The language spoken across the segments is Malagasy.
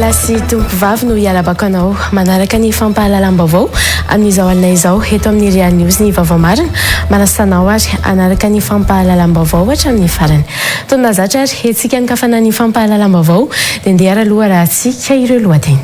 Tompokolahy sy tompokovavy no hialabako anao manaraka ny fampahalalam-baovao amin'izao alina izao eto amin'ny Real News ny vaovao marina. Manasa anao ary hanaraka ny fampahalalam-baovao hatramin'ny farany. Toy ny mahazatra ary hetsika ny kafanan'ny fampahalalam-baovao dia ndeha ary aloha arahantsika ireo lohateny.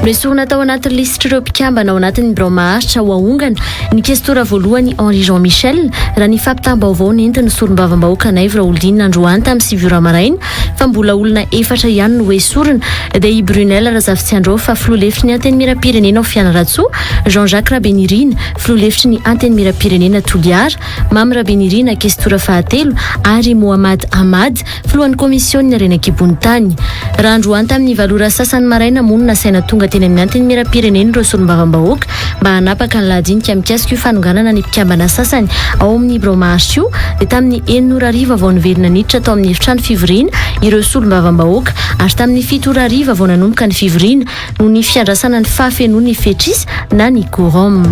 Noesorina tao anatin'ny lisitr'ireo mpikambana ao anatin'ny birao maharitra ho ahongana ny kestora voalohany Henri Jean Michel raha ny fampitam-baovao nentin'ny solombavambahoaka Naivo Raholdina androany tamin'ny 9 ora maraina fa mbola olona efatra ihany no hoesorina dia i Brunelle Razafitsiandraofa filoha lefitry ny Antenimierampirenena ao Fianarantsoa, Jean Jacques Rabenirina filoha lefitry ny Antenimierampirenena Toliara, Mamy Rabenirina kestora fahatelo ary Mohamad Ahmad Filohan'ny Komisionin'ny harena an-kibon'ny tany. Raha androany tamin'ny valo ora sasany maraina moa no nasaina tonga teny amin'ny Antenimierampirenena ireo solombavambahoaka mba hanapaka ny lahadinika mikasika io fanonganana ny mpikambana sasany ao amin'ny birao maharitra io dia tamin'ny enina ora hariva vao niverina niditra tao amin'ny efitrano fivoriana ireo solombavambahoaka ary tamin'ny fito ora hariva vao nanomboka ny fivoriana noho ny fiandrasana ny fahafenoan'ny fetr'isa na ny quorum.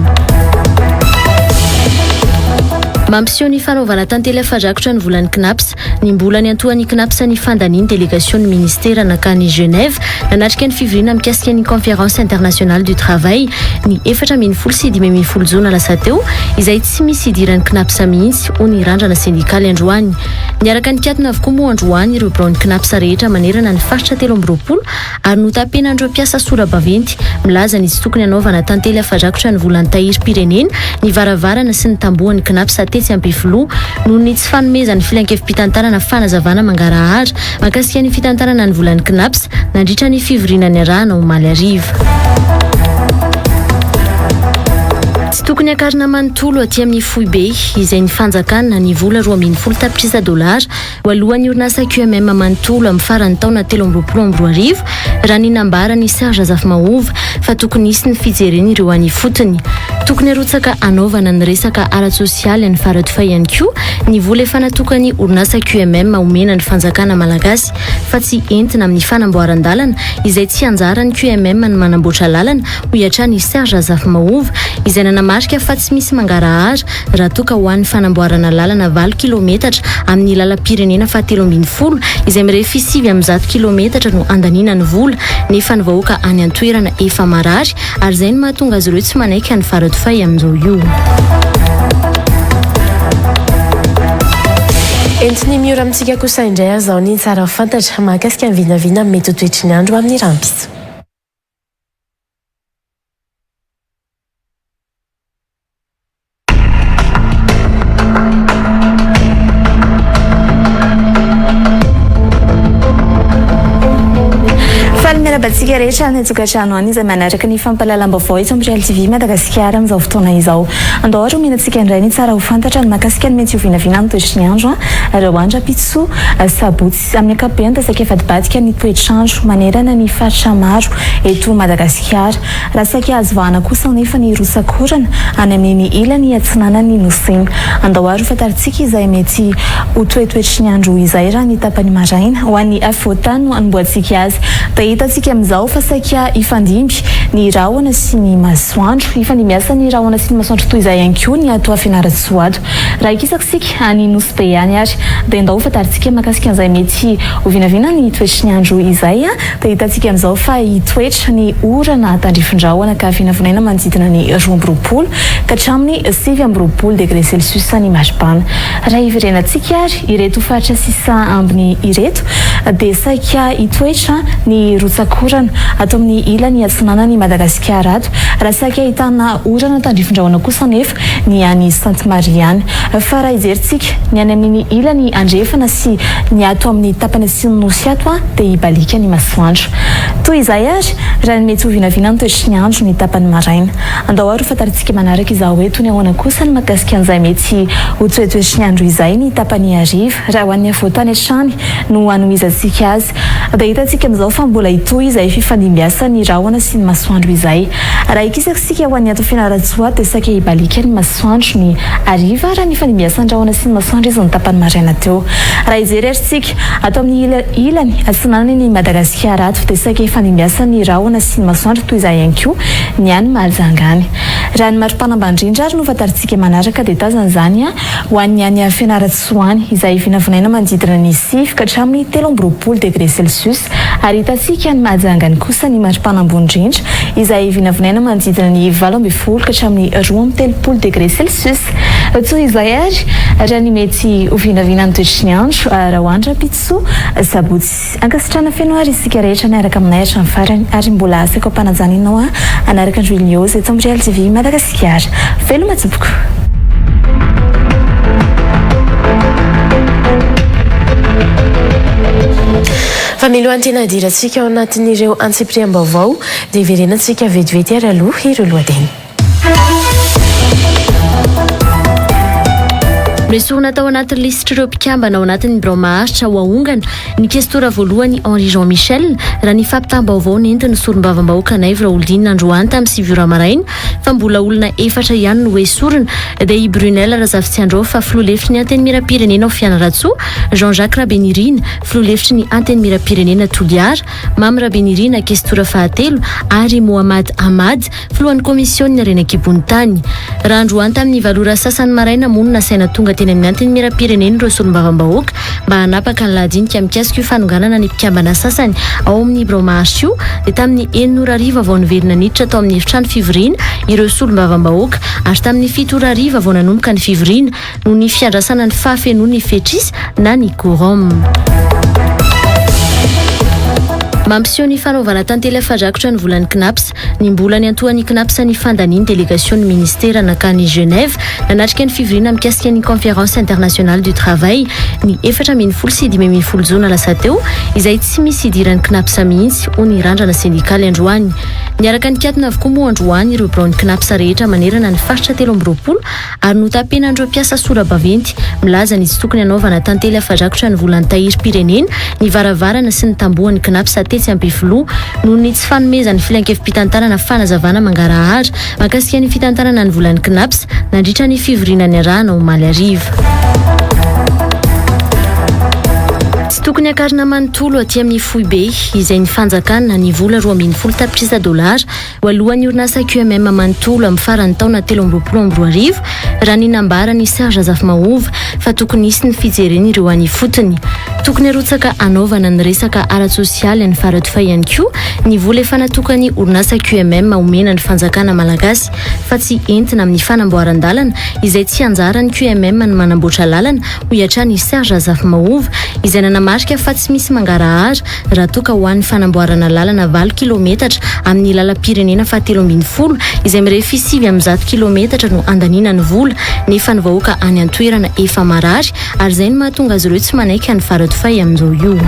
Mampiseho ny fanaovana tantely afa-drakotra ny volan'ny Cnaps ny mbola niantohan'ny Cnaps ny fandanian'ny delegasion'ny minisitera nankany Genève nanatrika ny fivoriana mikasika ny Conférence internationale du travail ny 14 sy 15 jona lasa teo izay tsy misy idiran'ny Cnaps mihitsy hoy ny randrana sendikaly androany. Niaraka nikatona avokoa moa androany ireo biraon'ny Cnaps rehetra manerana ny faritra 23 ary notapenan'ireo mpiasa sora-baventy milaza ny tsy tokony hanaovana tantely afa-drakotra ny volan'ny tahirim-pirenena ny varavarana sy ny tambohon'ny Cnaps tetsy Ampefiloha noho ny tsy fanomezan'ny filankevi-pitantanana fanazavana mangarahara mahakasika ny fitantanana ny volan'ny Cnaps nandritra ny fivoriana niarahana omaly hariva. Tsy tokony hakarina manontolo aty amin'ny foibe izay ny fanjakana ny vola 12 tapitrisa dolara Ho alohan'ny orinasa QMM manontolo amin'ny faran'ny taona 2023, raha ny nambaran'i Serge Zafimahova fa tokony hisy ny fijerena ireo any ifotony. Tokony harotsaka hanaovana ny resaka ara-tsosialy any Faradofay ihany koa ny vola efa natokan'ny orinasa QMM homena ny fanjakana malagasy fa tsy entina amin'ny fanamboaran-dalana izay tsy anjaran'ny QMM ny manamboatra lalana, hoy hatrany i Serge Zafimahova izay nanamarika fa tsy misy mangarahara raha toa ka ho an'ny fanamboarana lalana valo kilaometatra amin'ny lalam-pirenena fahatelo ambin'ny folo izay mirefy 109 kilaometatra no handaniana ny vola nefa ny vahoaka any an-toerana efa marary ary izay no mahatonga azy ireo tsy manaiky any Faradofay amin'izao io. Entiny miora amintsika kosa indray aza izao ny tsara ho fantatra mahakasika ny vinavina mety ho toetry ny andro amin'ny rahampitso. Faly miarahaba antsika rehetra any an-tokantrano any izay manaraka ny fampahalalam-baovao eto amin'ny Real TV Madagasikara amin'izao fotoana izao. Andao ary omena antsika indray ny tsara ho fantatra ny mahakasika ny mety ho vinavina ny toetry ny andro raha ho andro rahampitso sabotsy. Amin'ny ankapobeny dia saika hivadibadika ny toetr'andro manerana ny faritra maro eto Madagasikara. Raha saika azo vahana kosa anefa ny rotsak'orana any amin'iny ilany atsinanan'ny Nosy iny. Andao ary ho fantarintsika izay mety ho toetoetry ny andro izay raha ny tapany maraina ho an'ny afovoan-tany no hanombohantsika azy. Dia hitantsika amin'izao fa saika hifandimby ny rahona sy ny masoandro. Hifandimby asa ny rahona sy ny masoandro toy izay ihany koa ny ato Fianarantsoa ato. Raha hikisaka isika any Nosy Be any ary dia andao ho fantarintsika mahakasika an'izay mety ho vinavina ny toetry ny andro izay. Dia hitantsika amin'izao fa hitoetra ny orana tandrifin-drahona ka vinavinaina manodidina ny 22 ka hatramin'ny 29 degré celsius ny maripana. Raha hiverenantsika ary ireto faritra sisa ambiny ireto dia saika hitoetra ny rotsak'orana ato amin'ny ilany atsinanan'i Madagasikara ato raha saika ahitana orana tandrifin-drahona kosa anefa ny any Sainte Marie any. Fa raha hijerintsika ny any amin'iny ilany andrefana sy ny ato amin'ny tapany atsimon'ny Nosy ato dia hibaliaka ny masoandro. Toy izay ary raha ny mety ho vinavina ny toetry ny andro ny tapany maraina. Andao ary ho fantarintsika manaraka izao hoe toy ny ahoana kosa ny mahakasika an'izay mety ho toetoetry ny andro izay ny tapany hariva. Raha ho an'ny afovoan-tany hatrany no hanohizantsika azy dia hitantsika amin'izao fa mbola hitohy izay fifandimbiasan'ny rahona sy ny masoandro. masoandro izay. Raha hikisaka isika ho an'ny ato Fianarantsoa dia saika hibaliaka ny masoandro ny hariva raha nifandimbiasan-drahona sy ny masoandro izy ny tapany maraina teo. Raha hijery ary isika ato amin'ny ilany atsinanan'i Madagasikara ato dia saika hifandimbiasan'ny rahona sy ny masoandro toy izay ihany koa ny any Mahajanga any. Raha ny maripana ambany indrindra ary no fantarintsika manaraka dia tazana izany ho an'ny any Fianarantsoa any izay vinavinaina manodidina ny sivy ka hatramin'ny 23 degré celsius ary hitantsika any Mahajanga any kosa ny maripana ambony indrindra izay vinavinaina manodidina ny 18 ka hatramin'ny 32 degré celsius. Toy izay ary raha ny mety ho vinavinan'ny toetry ny andro raha ho any rahampitso sabotsy. Ankasitrahana feno ary isika rehetra niaraka aminay hatramin'ny farany ary mbola asaiko am-panajana ianao hanaraka ny Real News eto amin'ny Real TV Madagasikara. Veloma tompoko. Fa mialohan'ny tena hidirantsika ao anatin'ireo antsipiriam-baovao dia hiverenantsika vetivety ary aloha ireo lohateny. Noesorina tao anatin'ny lisitr'ireo mpikambana ao anatin'ny birao maharitra ho ahongana ny kestora voalohany Henri Jean Michel raha ny fampitam-baovao nentin'ny solombavambahoaka Naivo Raholdina androany tamin'ny 9 ora maraina fa mbola olona efatra ihany no hoesorina dia i Brunelle Razafitsiandraofa filoha lefitry ny Antenimierampirenena ao Fianarantsoa, Jean Jacques Rabenirina filoha lefitry ny Antenimierampirenena Toliara, Mamy Rabenirina kestora fahatelo ary Mohamad Ahmad filohan'ny komisionin'ny harena an-kibon'ny tany. Raha androany tamin'ny valo ora sasany maraina moa no nasaina tonga teny amin'ny Antenimierampirenena ireo solombavambahoaka mba hanapaka ny lahadinika mikasika io fanonganana ny mpikambana sasany ao amin'ny birao maharitra io dia tamin'ny enina ora hariva vao niverina niditra tao amin'ny efitrano fivoriana ireo solombavambahoaka ary tamin'ny fito ora hariva vao nanomboka ny fivoriana noho ny fiandrasana ny fahafenoan'ny fetr'isa na ny quorum. Mampiseho ny fanaovana tantely afa-drakotra ny volan'ny Cnaps ny mbola niantohan'ny Cnaps ny fandanian'ny delegasion'ny minisitera nankany Genève nanatrika ny fivoriana mikasika ny Conférence internationale du travail ny 14 sy 15 jona lasa teo izay tsy misy idiran'ny Cnaps mihitsy hoy ny randrana sendikaly androany. Niaraka nikatona avokoa moa androany ireo biraon'ny Cnaps rehetra manerana ny faritra 23 ary notapenan'ireo mpiasa sora-baventy milaza ny tsy tokony hanaovana tantely afa-drakotra ny volan'ny tahirim-pirenena ny varavarana sy ny tambohon'ny Cnaps tetsy Ampefiloha noho ny tsy fanomezan'ny filankevi-pitantanana fanazavana mangarahara mahakasika ny fitantanana ny volan'ny Cnaps nandritra ny fivoriana niarahana omaly hariva. Tsy tokony hakarina manontolo aty amin'ny foibe izay ny fanjakana ny vola 12 tapitrisa dolara Ho alohan'ny orinasa QMM manontolo amin'ny faran'ny taona 2023, raha ny nambaran'i Serge Zafimahova fa tokony hisy ny fijerena ireo any ifotony. Tokony harotsaka hanaovana ny resaka ara-tsosialy any Faradofay ihany koa ny vola efa natokan'ny orinasa QMM homena ny fanjakana malagasy fa tsy entina amin'ny fanamboaran-dalana izay tsy anjaran'ny QMM ny manamboatra lalana, hoy hatrany i Serge Zafimahova izay nanamarika fa tsy misy mangarahara raha toa ka ho an'ny fanamboarana lalana valo kilaometatra amin'ny lalam-pirenena faha 13 izay mirefy 109 kilaometatra no andaniana ny vola nefa ny vahoaka any an-toerana efa marary ary izay no mahatonga azy ireo tsy manaiky any Faradofay amin'izao io.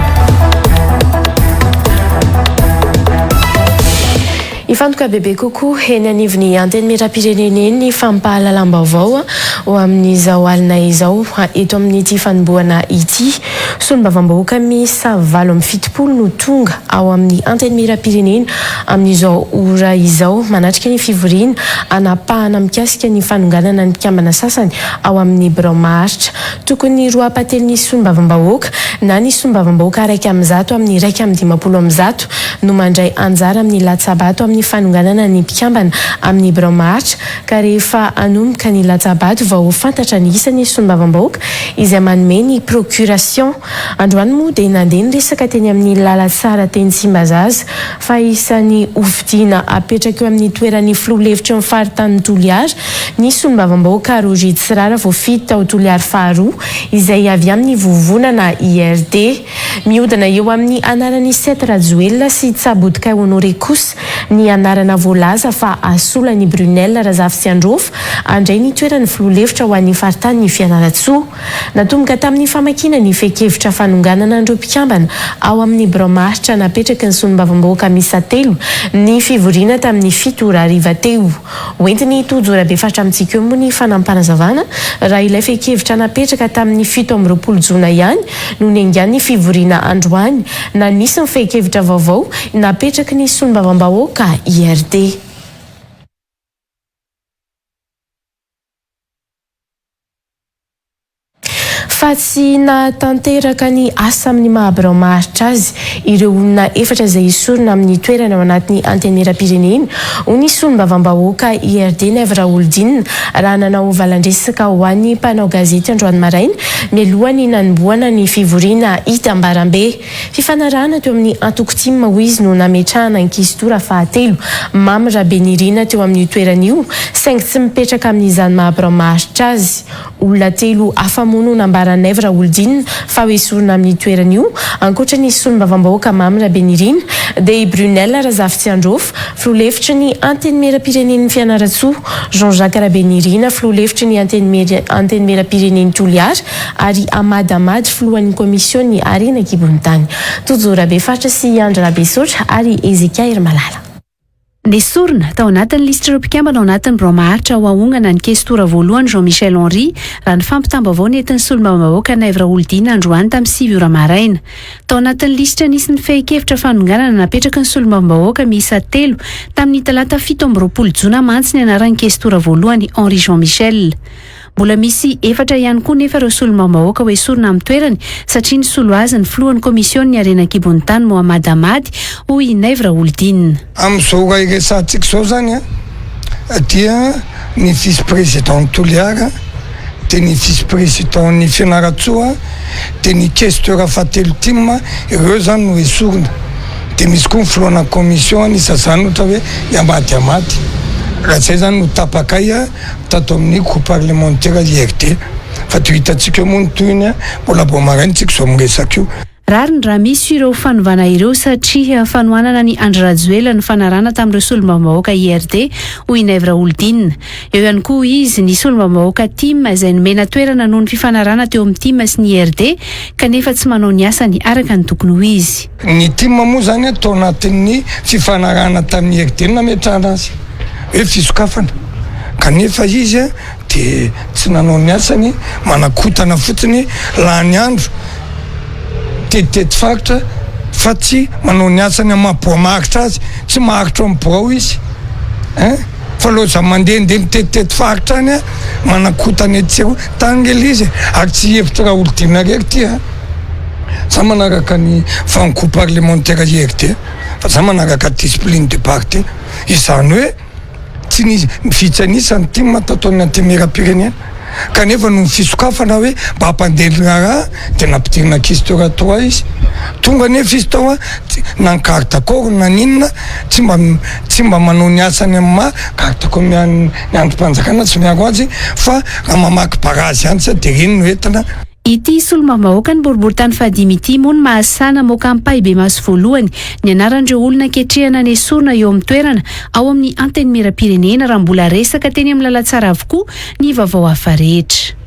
Hifantoka bebe kokoa eny anivon'ny Antenimierampirenena eny ny fampahalalam-baovao ho amin'izao alina izao eto amin'ity fanombohana ity. Solombavambahoaka miisa 78 no tonga ao amin'ny Antenimierampirenena amin'izao ora izao manatrika ny fivoriana hanapahana mikasika ny fanonganana ny mpikambana sasany ao amin'ny birao maharitra. Tokony roa ampahatelon'ny solombavambahoaka na ny solombavambahoaka 101 amin'ny 151 no mandray anjara amin'ny latsabato amin'ny fanonganana ny mpikambana amin'ny birao maharitra ka rehefa hanomboka ny latsabato vao ho fantatra ny isan'ny solombavambahoaka izay manome ny procuration. Androany moa dia nandeha ny resaka teny amin'ny lalantsara teny Tsimbazaza fa isan'ny hofidiana hapetraka eo amin'ny toeran'ny filoha lefitry ny faritanin'i Toliara ny solombavambahoaka Roger Tsirara voafidy tao Toliary faharoa izay avy amin'ny vovonana IRD. Mihodina eo amin'ny anaran'i Seth Rajoelina sy Tsabodikay Honoré kosa ny anarana voalaza fa hasola an'i Brunelle Razafitsiandrofa handray ny toeran'ny filoha lefitra ho an'ny faritanin'i Fianarantsoa. Natomboka tamin'ny famakiana ny fehi-kevitra. fehin-kevitra fanonganana an'ireo mpikambana ao amin'ny birao maharitra napetraky ny solombavambahoaka miisa telo ny fivoriana tamin'ny fito ora hariva teo. Hoentin'i Tojo Rabefaritra amintsika eo moa ny fanampinazavana raha ilay fehin-kevitra napetraka tamin'ny 27 jona ihany no niaingan'ny fivoriana androany na nisy ny fehin-kevitra vaovao napetraky ny solombavambahoaka IRD. Fa tsy nahatanteraka ny asa amin'ny maha birao maharitra azy ireo olona efatra izay esorina amin'ny toerany ao anatin'ny Antenimierampirenena, hoy ny solombavambahoaka IRD Naivo Raholdina raha nanao valandresaka ho an'ny mpanao gazety androany maraina mialoha ny nanombohana ny fivoriana hitambarambe. Fifanarahana teo amin'ny antoko tim hoy izy no nametrahana ankizy tora fahatelo Mamy Rabenirina teo amin'io toerana io saingy tsy mipetraka amin'izany maha birao maharitra azy. Olona telo hafa moa no nambaran'i Naivo Raholdina fa hoesorina amin'io toerana io, ankoatra ny solombavambahoaka Mamy Rabenirina, dia i Brunelle Razafitsiandrofo, filoha lefitry ny Antenimierampirenen'i Fianarantsoa, Jean Jacques Rabenirina, filoha lefitry ny Antenimierampirenen'i Toliara, ary Ahmad Ahmad, filohan'ny komision'ny harena an-kibon'ny tany. Tojo Rabefaritra sy i Andry Rabesotra ary Hezekia Herimalala. Nesorina tao anatin'ny lisitr'ireo mpikambana ao anatin'ny birao maharitra ho ahongana ny kestora voalohany Jean Michel Henri, raha ny fampitam-baovao nentin'ny solombavambahoaka Naivo Raholdina androany tamin'ny sivy ora maraina. Tao anatin'ny lisitra nisy ny fehin-kevitra fanonganana napetraky ny solombavambahoaka miisa telo tamin'ny talata 27 jona mantsy ny anaran'ny kestora voalohany Henri Jean Michel. Mbola misy efatra ihany koa nefa ireo solombavambahoaka ho esorina amin'ny toerany satria nisolo azy ny filohan'ny komisionin'ny harena an-kibon'ny tany Mohamad Ahmad, hoy i Naivo Raholdina. Amin'izao ora iresahantsika izao izany dia ny vice président-n'i Toliara, dia ny vice président-n'i Fianarantsoa, dia ny questeur fahatelo tim, ireo izany no esorina. Dia misy koa ny filohana commission, anisan'izany ohatra hoe i Ahmad Ahmad. Raha izay izany no tapakay. tato amin'ny groupe parlementaire IRD fa dia ho hitantsika eo moa ny tohiny, mbola vao maraina tsika izao miresaka io. Rariny raha misy ireo fanovana ireo satria fanohanana an'i Andry Rajoelina ny fanarahana tamin'ireo solombavambahoaka IRD, hoy i Naivo Raholdina. Eo ihany koa, hoy izy, ny solombavambahoaka tim izay nomena toerana noho ny fifanarahana teo amin'ny tim sy ny IRD kanefa tsy manao ny asany araka ny tokony ho izy. Ny tim moa izany tao anatin'ny fifanarahana tamin'ny IRD no nametrahana azy. hoe fisokafana kanefa izy dia tsy nanao ny asany, manakotana fotsiny lany andro mitetitety faritra fa tsy manao ny asany amin'ny maha boa maharitra azy, tsy maharitra ao amin'ny birao izy ein, fa loza mandehandeha mitetitety faritra any an, manakotana etsy sy eroa, tany nge le izy e, ary tsy hevitry Raholdina irery ity an, za manaraka ny vango parlemantera IRD fa za manaraka discipline de parti. Izany hoe tsy nisy vitsy an'isa ny tim tato amin'ny Antenimierampirenena kanefa noho ny fisokafana hoe mba hampandeha ny raharaha dia nampidirina questeur trois izy. Tonga anefa izy tao na ny garde corps na ny inona tsy mba tsy mba manao ny asany amin'ny maha garde corps ny andrim-panjakana tsy miaro azy fa raha mamaky barazy ihany sisa dia ireny no entina. Ity solombavambahoakan'ny boriborintany fahadimy ity moa no mahasahy namoaka ampahibemaso voalohany ny anaran'ireo olona ketrehana nesorina eo amin'ny toerana ao amin'ny Antenimierampirenena raha mbola resaka teny amin'ny lalantsara avokoa ny vaovao hafa rehetra.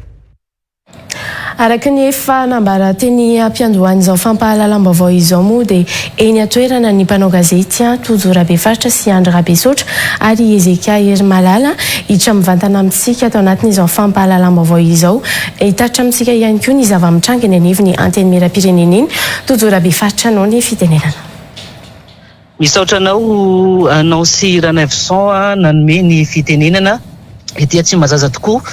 Araka ny efa nambara teny am-piandohan'izao fampahalalam-baovao izao moa dia eny an-toerana ny mpanao gazety Tojo Rabefaritra sy Andry Rabesotra ary i Hezekia Herimalala hiditra mivantana amintsika ato anatin'izao fampahalalam-baovao izao. Hitatitra amintsika ihany koa ny zava-mitranga eny anivon'ny Antenimierampirenena eny. Tojo Rabefaritra anao ny fitenenana. Misaotra anao Nancy Ranaivoson nanome ny fitenenana. Ety Tsimbazaza tokoa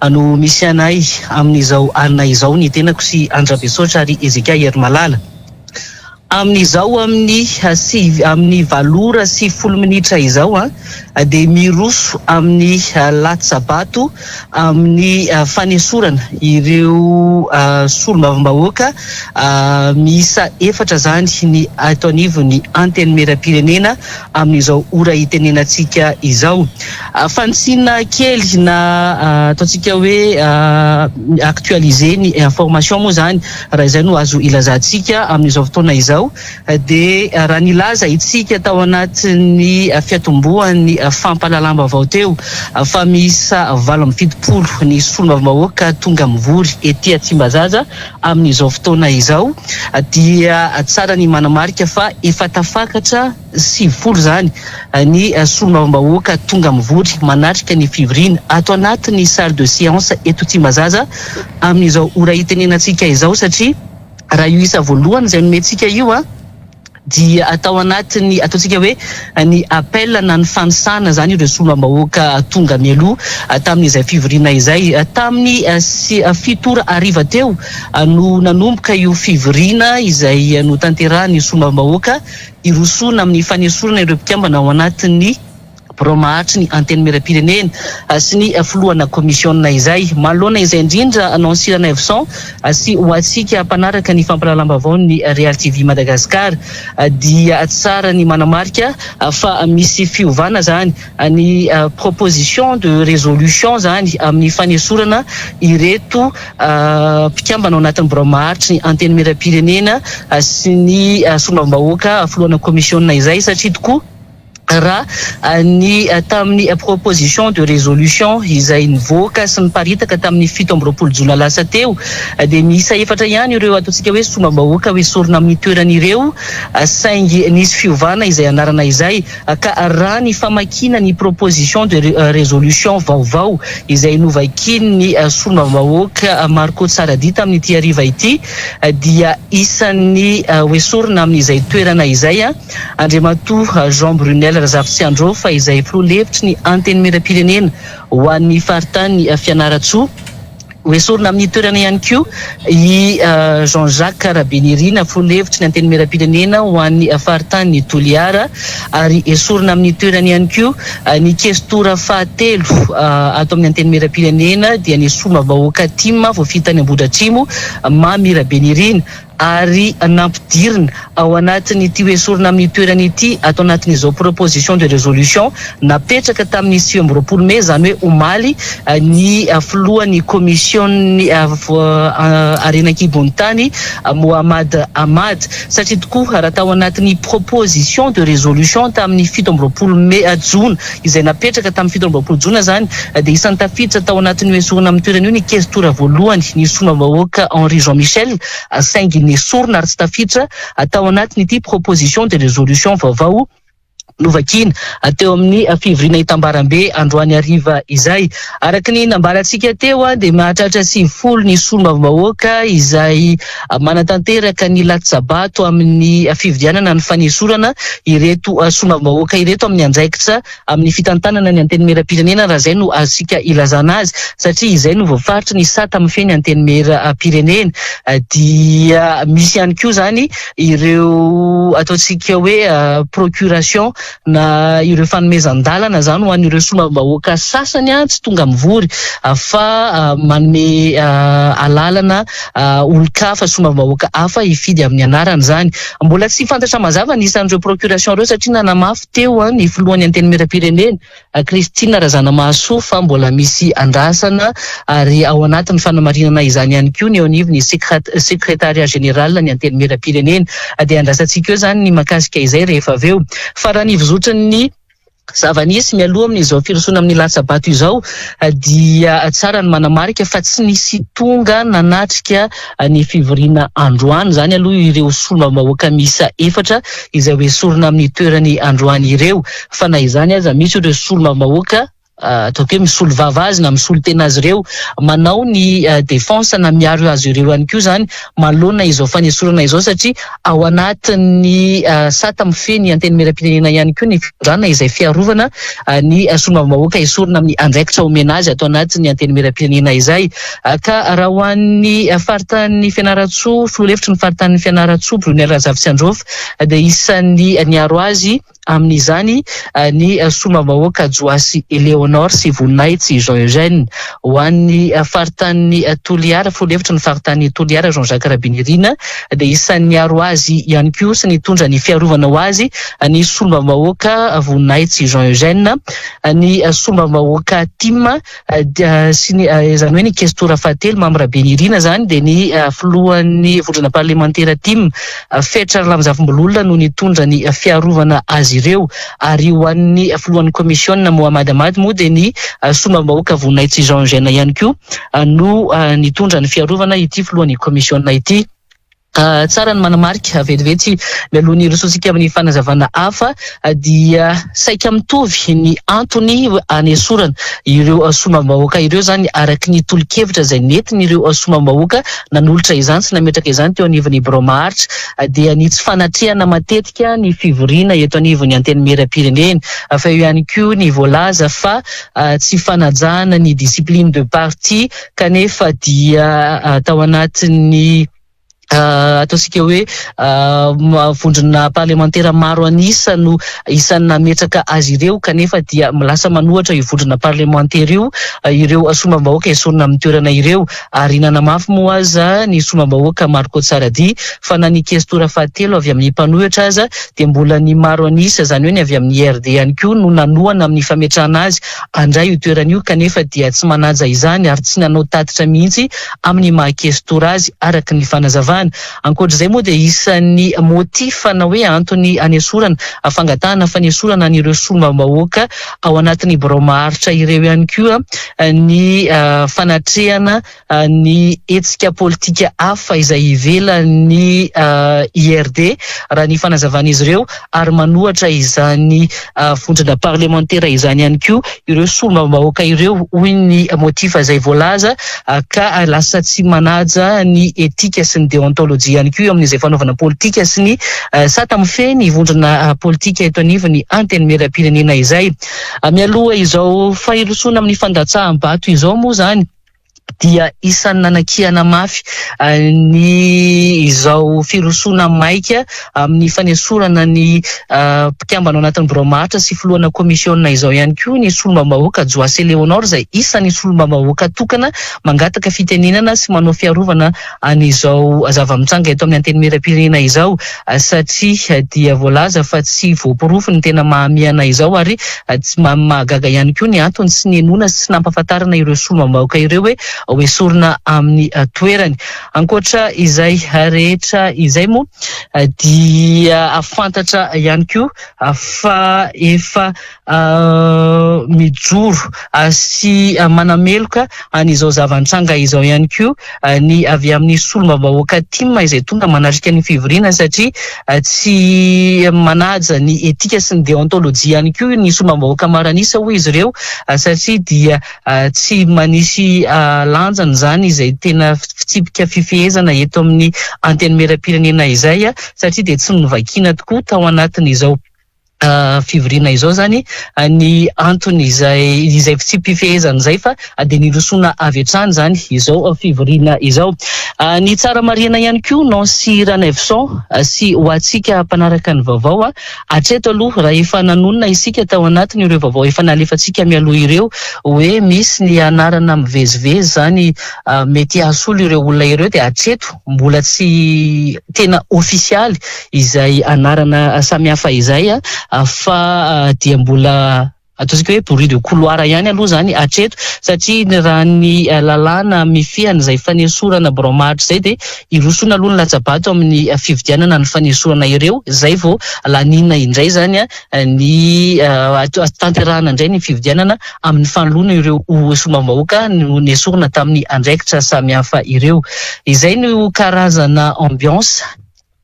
no misy anay amin'izao alina izao, ny tenako sy Andry Rabesotra ary Hezekia Herimalala. Amin'izao amin'ny sivy amin'ny valo ora sy folo minitra izao dia miroso amin'ny latsa-bato amin'ny fanesorana ireo solombavambahoaka miisa efatra izany ny eto anivon'ny Antenimierampirenena amin'izao ora itenenantsika izao. Fanitsiana kely na ataontsika hoe actualiser ny information moa izany raha izay no azo ilazantsika amin'izao fotoana izao. izao dia raha nilaza itsika tao anatin'ny fiatombohan'ny fampahalalam-baovao teo fa miisa 78 ny solombavambahoaka tonga mivory ety Tsimbazaza amin'izao fotoana izao dia tsara ny manamarika fa efa tafakatra 90 izany ny solombavambahoaka tonga mivory manatrika ny fivoriana ato anatin'ny salle de séance eto Tsimbazaza amin'izao ora itenenantsika izao, satria raha io isa voalohany izay nomentsika io a dia atao anatin'ny ataontsika hoe ny appel na ny fanisana izany ireo solombavambahoaka tonga mialoha tamin'izay fivoriana izay. Tamin'ny 7 ora hariva teo no nanomboka io fivoriana izay notanterahan'ny solombavambahoaka hirosoana amin'ny fanesorana ireo mpikambana ao anatin'ny birao maharitry ny Antenimierampirenena sy ny filohana komisiona izay. Manoloana izay indrindra, Nancy Ranaivoson sy ho antsika mpanaraka ny fampahalalam-baovaon'ny Real TV Madagascar dia tsara ny manamarika fa misy fiovana izany ny proposition de résolution izany amin'ny fanesorana ireto mpikambana ao anatin'ny birao maharitry ny Antenimierampirenena sy ny solombavambahoaka filohana komisiona izay, satria tokoa raha ny tamin'ny proposition de résolution izay nivoaka sy niparitaka tamin'ny 27 jona lasa teo dia miisa efatra ihany ireo ataontsika hoe solombavambahoaka hoesorina amin'ny toerany ireo, saingy nisy fiovana izay anarana izay. Ka raha ny famakiana ny proposition de résolution vaovao izay novakian'ny solombavambahoaka Marco Tsaradia tamin'ity hariva ity dia isan'ny hoesorina amin'izay toerana izay Andriamatoa Jean Brunel Razafitsiandrofa izay filoha lefitry ny Antenimierampirenena ho an'ny faritany Fianarantsoa. Hoesorina amin'ny toerana ihany koa i Jean Jacques Rabenirina, filoha lefitry ny Antenimierampirenena ho an'ny faritany Toliara, ary esorina amin'ny toerany ihany koa ny kestora fahatelo ato amin'ny Antenimierampirenena dia ny solombavambahoaka tim voafidy tany Ambohidratrimo, Mamy Rabenirina. Ary nampidirina ao anatin'ity hoesorina amin'ny toerany ity ato anatin'izao proposition de résolution napetraka tamin'ny 29 mey, izany hoe omaly, ny filohan'ny komision'ny harena an-kibon'ny tany Mohammad Ahmad, satria tokoa raha tao anatin'ny proposition de résolution tamin'ny 27 mey jona izay napetraka tamin'ny 27 jona izany dia isan'ny tafiditra tao anatin'io esorina amin'ny toerana io ny kestora voalohany ny solombavambahoaka Henri Jean Michel, saingy nesorina ary tsy tafiditra tao anatin'ity proposition de résolution vaovao novakiana teo amin'ny fivoriana hitambarambe androany hariva izay. Araka ny nambarantsika teo dia mahatratra 90 ny solombavambahoaka izay manatanteraka ny latsabato amin'ny fividianana ny fanesorana ireto solombavambahoaka ireto amin'ny andraikitra amin'ny fitantanana ny Antenimierampirenena, raha izay no azontsika ilazana azy, satria izay no voafaritry ny sata mifehy ny Antenimierampirenena. Dia misy ihany koa izany ireo ataontsika hoe procuration na ireo fanomezan-dalana izany ho an'ireo solombavambahoaka sasany tsy tonga mivory fa manome alalana olon-kafa, solombavambahoaka hafa hifidy amin'ny anarany izany. Mbola tsy fantatra mazava ny isan'ireo procuration ireo satria nanamafy teo ny filohan'ny Antenimierampirenena, Christine Razanamahasoa fa mbola misy andrasana ary ao anatin'ny fanamarinana izany ihany koa ny eo anivon'ny Secrétariat Général ny Antenimierampirenena. Dia andrasantsika eo izany ny mahakasika izay rehefa avy eo. Fa raha ny fizotran'ny zava-nisy mialoha amin'izao firosoana amin'ny latsa-bato izao dia tsara ny manamarika fa tsy nisy tonga nanatrika ny fivoriana androany izany aloha ireo solombavambahoaka miisa efatra izay ho esorina amin'ny toerany androany ireo, fa na izany aza misy ireo solombavambahoaka ataoko hoe misolo vava azy na misolo tena azy ireo manao ny défense na miaro azy ireo ihany koa izany manoloana izao fanesorana izao, satria ao anatin'ny sata mifehy ny Antenimierampirenena ihany koa ny fitondrana izay fiarovana ny solombavambahoaka esorina amin'ny andraikitra omena azy ato anatin'ny Antenimierampirenena izay. Ka raha ho an'ny faritanin'i Fianarantsoa, filoha lefitry ny faritanin'i Fianarantsoa, Brunelle Razafitsiandrofa, dia isan'ny niaro azy. amin'izany ny solombavambahoaka Johasy Eléonore sy Voninahitsy Jean Eugène. Ho an'ny faritanin'i Toliara, filoha lefitry ny faritanin'i Toliara Jean Jacques Rabinirina dia isan'ny niaro azy ihany koa sy nitondra ny fiarovana ho azy ny solombavambahoaka Voninahitsy Jean Eugène, ny solombavambahoaka tim sy ny izany hoe ny kestora fahatelo Mamy Rabenirina izany dia ny filohan'ny vondrona parlemantera tim Fetra Ralamizafimbololona no nitondra ny fiarovana azy ireo ary ho an'ny filohan'ny komisiona Mohamad Ahmad moa dia ny solombavambahoaka Voninahitsy Jean Eugène ihany koa no nitondra ny fiarovana ity filohan'ny komisiona ity. Tsara ny manamarika vetivety mialoha ny hirosoantsika amin'ny fanazavana hafa dia saika mitovy ny antony hanesorana ireo solombavambahoaka ireo izany araka ny tolo-kevitra izay nentin'ireo solombavambahoaka nanolotra izany sy nametraka izany teo anivon'ny birao maharitra dia ny tsy fanatrehana matetika ny fivoriana eto anivon'ny Antenimierampirenena fa eo ihany koa ny voalaza fa tsy fanajana ny discipline de parti kanefa dia tao anatin'ny ataontsika hoe vondrona parlemantera maro an'isa no isan'ny nametraka azy ireo kanefa dia lasa manohatra io vondrona parlemantera io ireo solombavambahoaka esorina amin'ny toerana ireo ary nanamafy moa aza ny solombavambahoaka Marco Tsaradia fa na ny kestora fahatelo avy amin'ny mpanohitra aza dia mbola ny maro an'isa izany hoe ny avy amin'ny IRD ihany koa no nanohana amin'ny fametrahana azy handray io toerana io kanefa dia tsy manaja izany ary tsy nanao tatitra mihitsy amin'ny maha kestora azy araka ny fanazavana. Ankoatra izay moa dia isan'ny motif na hoe antony hanesorana, fangatahana fanesorana an'ireo solombavambahoaka ao anatin'ny birao maharitra ireo ihany koa ny fanatrehana ny hetsika politika hafa izay ivelan'ny IRD raha ny fanazavan'izy ireo ary manohatra izany vondrona parlemantera izany ihany koa ireo solombavambahoaka ireo hoy ny motif izay voalaza ka lasa tsy manaja ny etika sy ny deontolojia ihany koa eo amin'izay fanaovana politika sy ny sata mifehy ny vondrona politika eto anivon'ny Antenimierampirenena izay. Mialoha izao fahirosoana amin'ny fandatsaham-bato izao moa izany dia isan'ny nanakiana mafy ny izao firosoana maika amin'ny fanesorana ny mpikambana ao anatin'ny birao maharitra sy filohana komisiona izao ihany koa ny solombavambahoaka Joasy Léonore izay isan'ny solombavambahoaka tokana mangataka fitenenana sy manao fiarovana an'izao zava-mitranga eto amin'ny Antenimierampirenena izao satria dia voalaza fa tsy voaporofo ny tena mahamehana izao ary tsy mahagaga ihany koa ny antony tsy nihenoana sy tsy nampahafantarana ireo solombavambahoaka ireo hoe hoesorina amin'ny toerany. Ankoatra izay rehetra izay moa dia fantatra ihany koa fa efa mijoro sy manameloka an'izao zava-nitranga izao ihany koa ny avy amin'ny solombavambahoaka tim izay tonga manatrika ny fivoriana satria tsy manaja ny etika sy ny deontolojia ihany koa ny solombavambahoaka maro an'isa hoy izy ireo satria dia tsy manisy lanjany izany izay tena fitsipika fifehezana eto amin'ny antenimierampirenena izay satria dia tsy novakiana tokoa tao anatin'izao fivoriana izao izany ny antony izay izay fitsipi-pifehezana izay fa dia nirosoana avy hatrany izany izao fivoriana izao. Ny tsara marihana ihany koa Nancy Ranaivoson sy ho antsika mpanaraka ny vaovao hatreto aloha raha efa nanonona isika tao anatin'ireo vaovao efa nalefantsika mialoha ireo hoe misy ny anarana mivezivezy izany mety hahasolo ireo olona ireo dia hatreto mbola tsy tena ofisialy izay anarana samihafa izay fa dia mbola ataontsika hoe bruit de couloir ihany aloha izany hatreto satria ny raha ny lalàna mifehy an'izay fanesorana birao maharitra izay dia hirosoana aloha ny latsa-bato amin'ny fividianana ny fanesorana ireo izay vao laniana indray izany ny tanterahana indray ny fividianana amin'ny fanoloana ireo solombavambahoaka no nesorina tamin'ny andraikitra samihafa ireo. Izay no karazana ambiance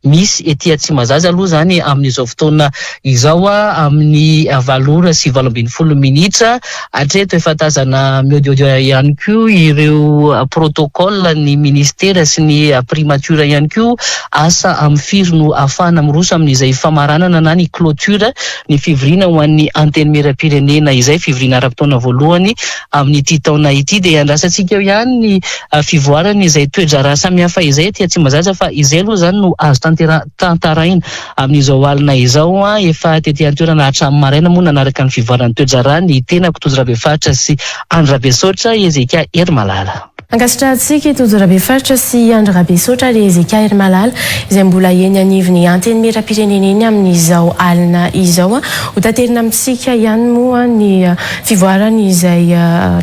misy ety Atsimazaza aloha izany amin'izao fotoana izao amin'ny valo ora sy 18 minitra. Hatreto efa tazana miodiody ihany koa ireo protocole ny ministera sy ny primature ihany koa. Asa amin'ny firy no ahafahana miroso amin'izay famaranana na ny clôture ny fivoriana ho an'ny Antenimierampirenena izay fivoriana ara-potoana voalohany amin'ity taona ity dia andrasantsika eo ihany ny fivoarany izay toe-draharaha samihafa izay aty Tsimbazaza fa izay aloha izany no azo tanterahina. tantaraina amin'izao alina izao. Efa tety an-toerana hatramin'ny maraina moa nanaraka ny fivoaran'ny toe-draharaha ny tenako Tojo Rabefaritra sy Andry Rabesaotra, Hezekia Herimalala. Ankasitrahantsika i Tojo Rabefaritra sy i Andry Rabesaotra ary Hezekia Herimalala izay mbola eny anivon'ny Antenimierampirenena eny amin'izao alina izao. Ho taterina amintsika ihany moa ny fivoaran'izay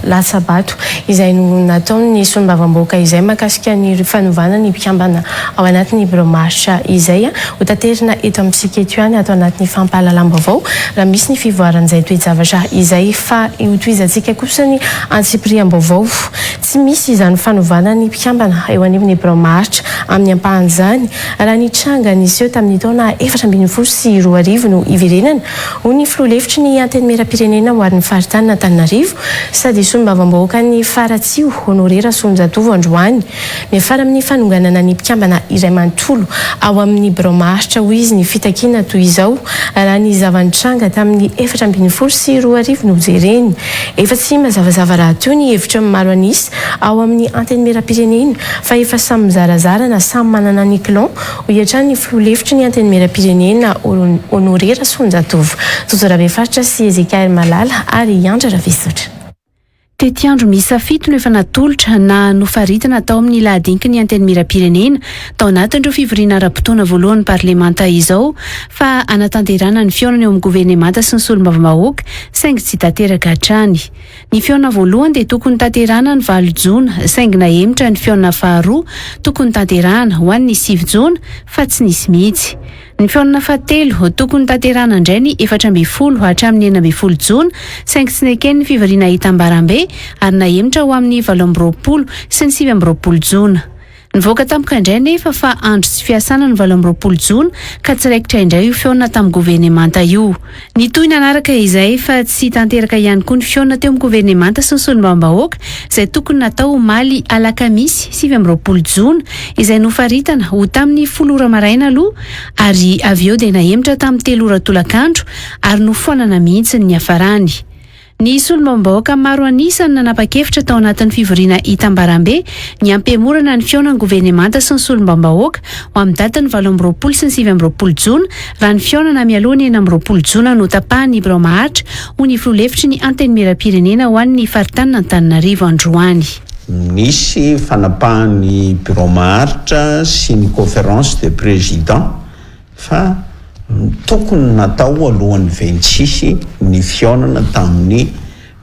latsa-bato izay nataon'ny solombavambahoaka izay mahakasika ny fanovana ny mpikambana ao anatin'ny birao maharitra izay. Ho taterina eto amintsika eto ihany ato anatin'ny fampahalalam-baovao raha misy ny fivoaran'izay toe-javatra izay fa hotohizantsika kosa ny antsipiriam-baovao. Tsy misy izany fanovana ny mpikambana eo anivon'ny birao maharitra amin'ny ampahan'izany raha ny tranga niseho tamin'ny taona 2014 no iverenana, hoy ny filoha lefitry ny Antenimierampirenena ho an'ny faritanin'Antananarivo sady solombavambahoakan'i Faratsiho, Honoré Rasolonjatovo androany. Miafara amin'ny fanonganana ny mpikambana iray manontolo ao amin'ny birao maharitra hoy izy ny fitakiana toy izao raha ny zava-nitranga tamin'ny 2014 no jerena. Efa tsy mazavazava rahateo ny hevitra maro an'isa ao amin'ny Antenimierampirenena fa efa samy mizarazara na samy manana ny clan, hoy hatrany ny filoha lefitry ny Antenimierampirenena Honoré Rasolonjatovo, Tojo Rabefaritra sy Ezekiael Malala ary i Andry Ravesotra. Tetiandro miisa fito no efa natolotra na nofaritana tao amin'ny lahadiniky ny Antenimierampirenena tao anatin'ireo fivoriana ara-potoana voalohan'ny parlemanta izao fa hanatanterahana ny fihaonana eo amin'ny governemanta sy ny solombavambahoaka saingy tsy tanteraka hatrany. Ny fihaonana voalohany dia tokony tanterahana ny valo jona saingy nahemotra ny fihaonana faharoa tokony tanterahana ho an'ny sivy jona fa tsy nisy mihitsy. Ny fihaonana fahatelo, tokony tanterahana indray ny 14 hatramin'ny 16 jona, saingy tsy neken'ny fivoriana hitambarambe ary nahemotra ho amin'ny 28 sy ny 29 jona. Nivoaka tampoka indray anefa fa andro tsy fiasana ny 28 jona ka tsy raikitra indray io fihaonana tamin'ny governemanta io. Nitohy nanaraka izay fa tsy tanteraka ihany koa ny fihaonana teo amin'ny governemanta sy ny solombavambahoaka izay tokony natao omaly alakamisy 29 jona izay nofaritana ho tamin'ny folo ora maraina aloha ary avy eo dia nahemotra tamin'ny telo ora tolakandro ary nofoanana mihitsy ny niafarany. Ny solombavambahoaka maro an'isa no nanapa-kevitra tao anatin'ny fivoriana hitambarambe ny hampihemorana ny fihaonan'ny governemanta sy ny solombavambahoaka ho amin'ny datin'ny 28 sy ny 29 jona raha ny fihaonana mialoha ny 26 jona no tapahan'ny birao maharitra hoy ny filoha lefitry ny Antenimierampirenena ho an'ny faritanin'Antananarivo androany. Nisy fanapahan'ny birao maharitra sy ny conférence des présidents fa tokony natao alohan'ny 26 ny fihaonana tamin'ny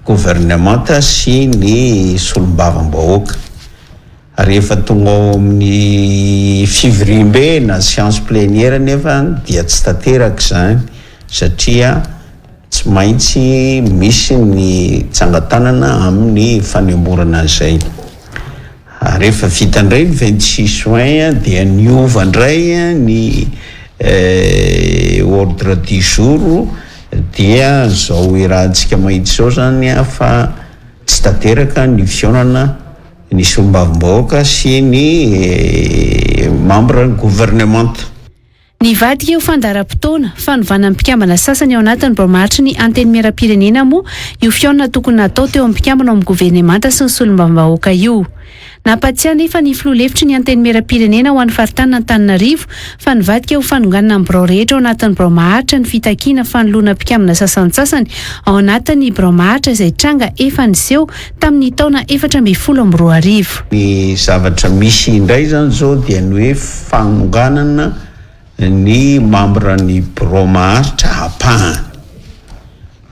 governemanta sy ny solombavambahoaka. Rehefa tonga ao amin'ny fivoriambe na séance plénière nefa dia tsy tanteraka izany satria Tsy maintsy misy ny tsangan-tanana amin'ny fanemorana an'izay. Rehefa vita indray ny 26 juin dia niova indray ny ordre du jour dia izao iarahantsika mahita izao izany fa tsy tanteraka ny fihaonana ny solombavambahoaka sy ny membre ny gouvernemanta. Nivadika ho fandaharam-potoana, fanovana ny mpikambana sasany ao anatin'ny birao maharitry ny Antenimierampirenena moa io fihaonana tokony natao teo amin'ny mpikambana ao amin'ny governemanta sy ny solombavambahoaka io. Nampatsiahy anefa ny filoha lefitry ny Antenimierampirenena ho an'ny faritanin'Antananarivo fa nivadika ho fanonganana ny birao rehetra ao anatin'ny birao maharitra ny fitakiana fanoloana mpikambana sasantsasany ao anatin'ny birao maharitra izay tranga efa niseho tamin'ny taona 2014. Ny zavatra misy indray izany izao dia ny hoe fanonganana ny membre ny birao maharitra ampahany.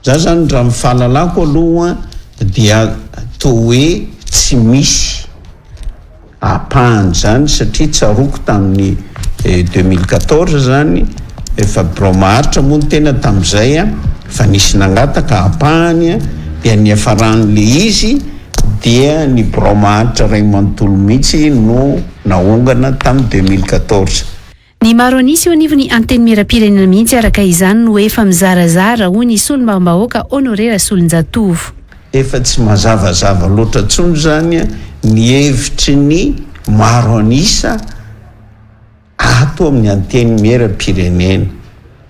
Za zany raha ny fahalalako aloha dia toa hoe tsy misy ampahany zany satria tsaroako tamin'ny 2014 zany efa birao maharitra moa ny tena tamin'izay fa nisy nangataka ampahany dia niafaran'le izy dia ny birao maharitra iray manontolo mihitsy no naongana tamin'ny 2014. Ny maro an'isa eo anivon'ny Antenimierampirenena mihitsy araka izany no efa mizarazara, hoy ny solombavambahoaka Honoré Rasolonjatovo. Efa tsy mazavazava loatra intsony izany ny hevitry ny maro an'isa ato amin'ny Antenimierampirenena.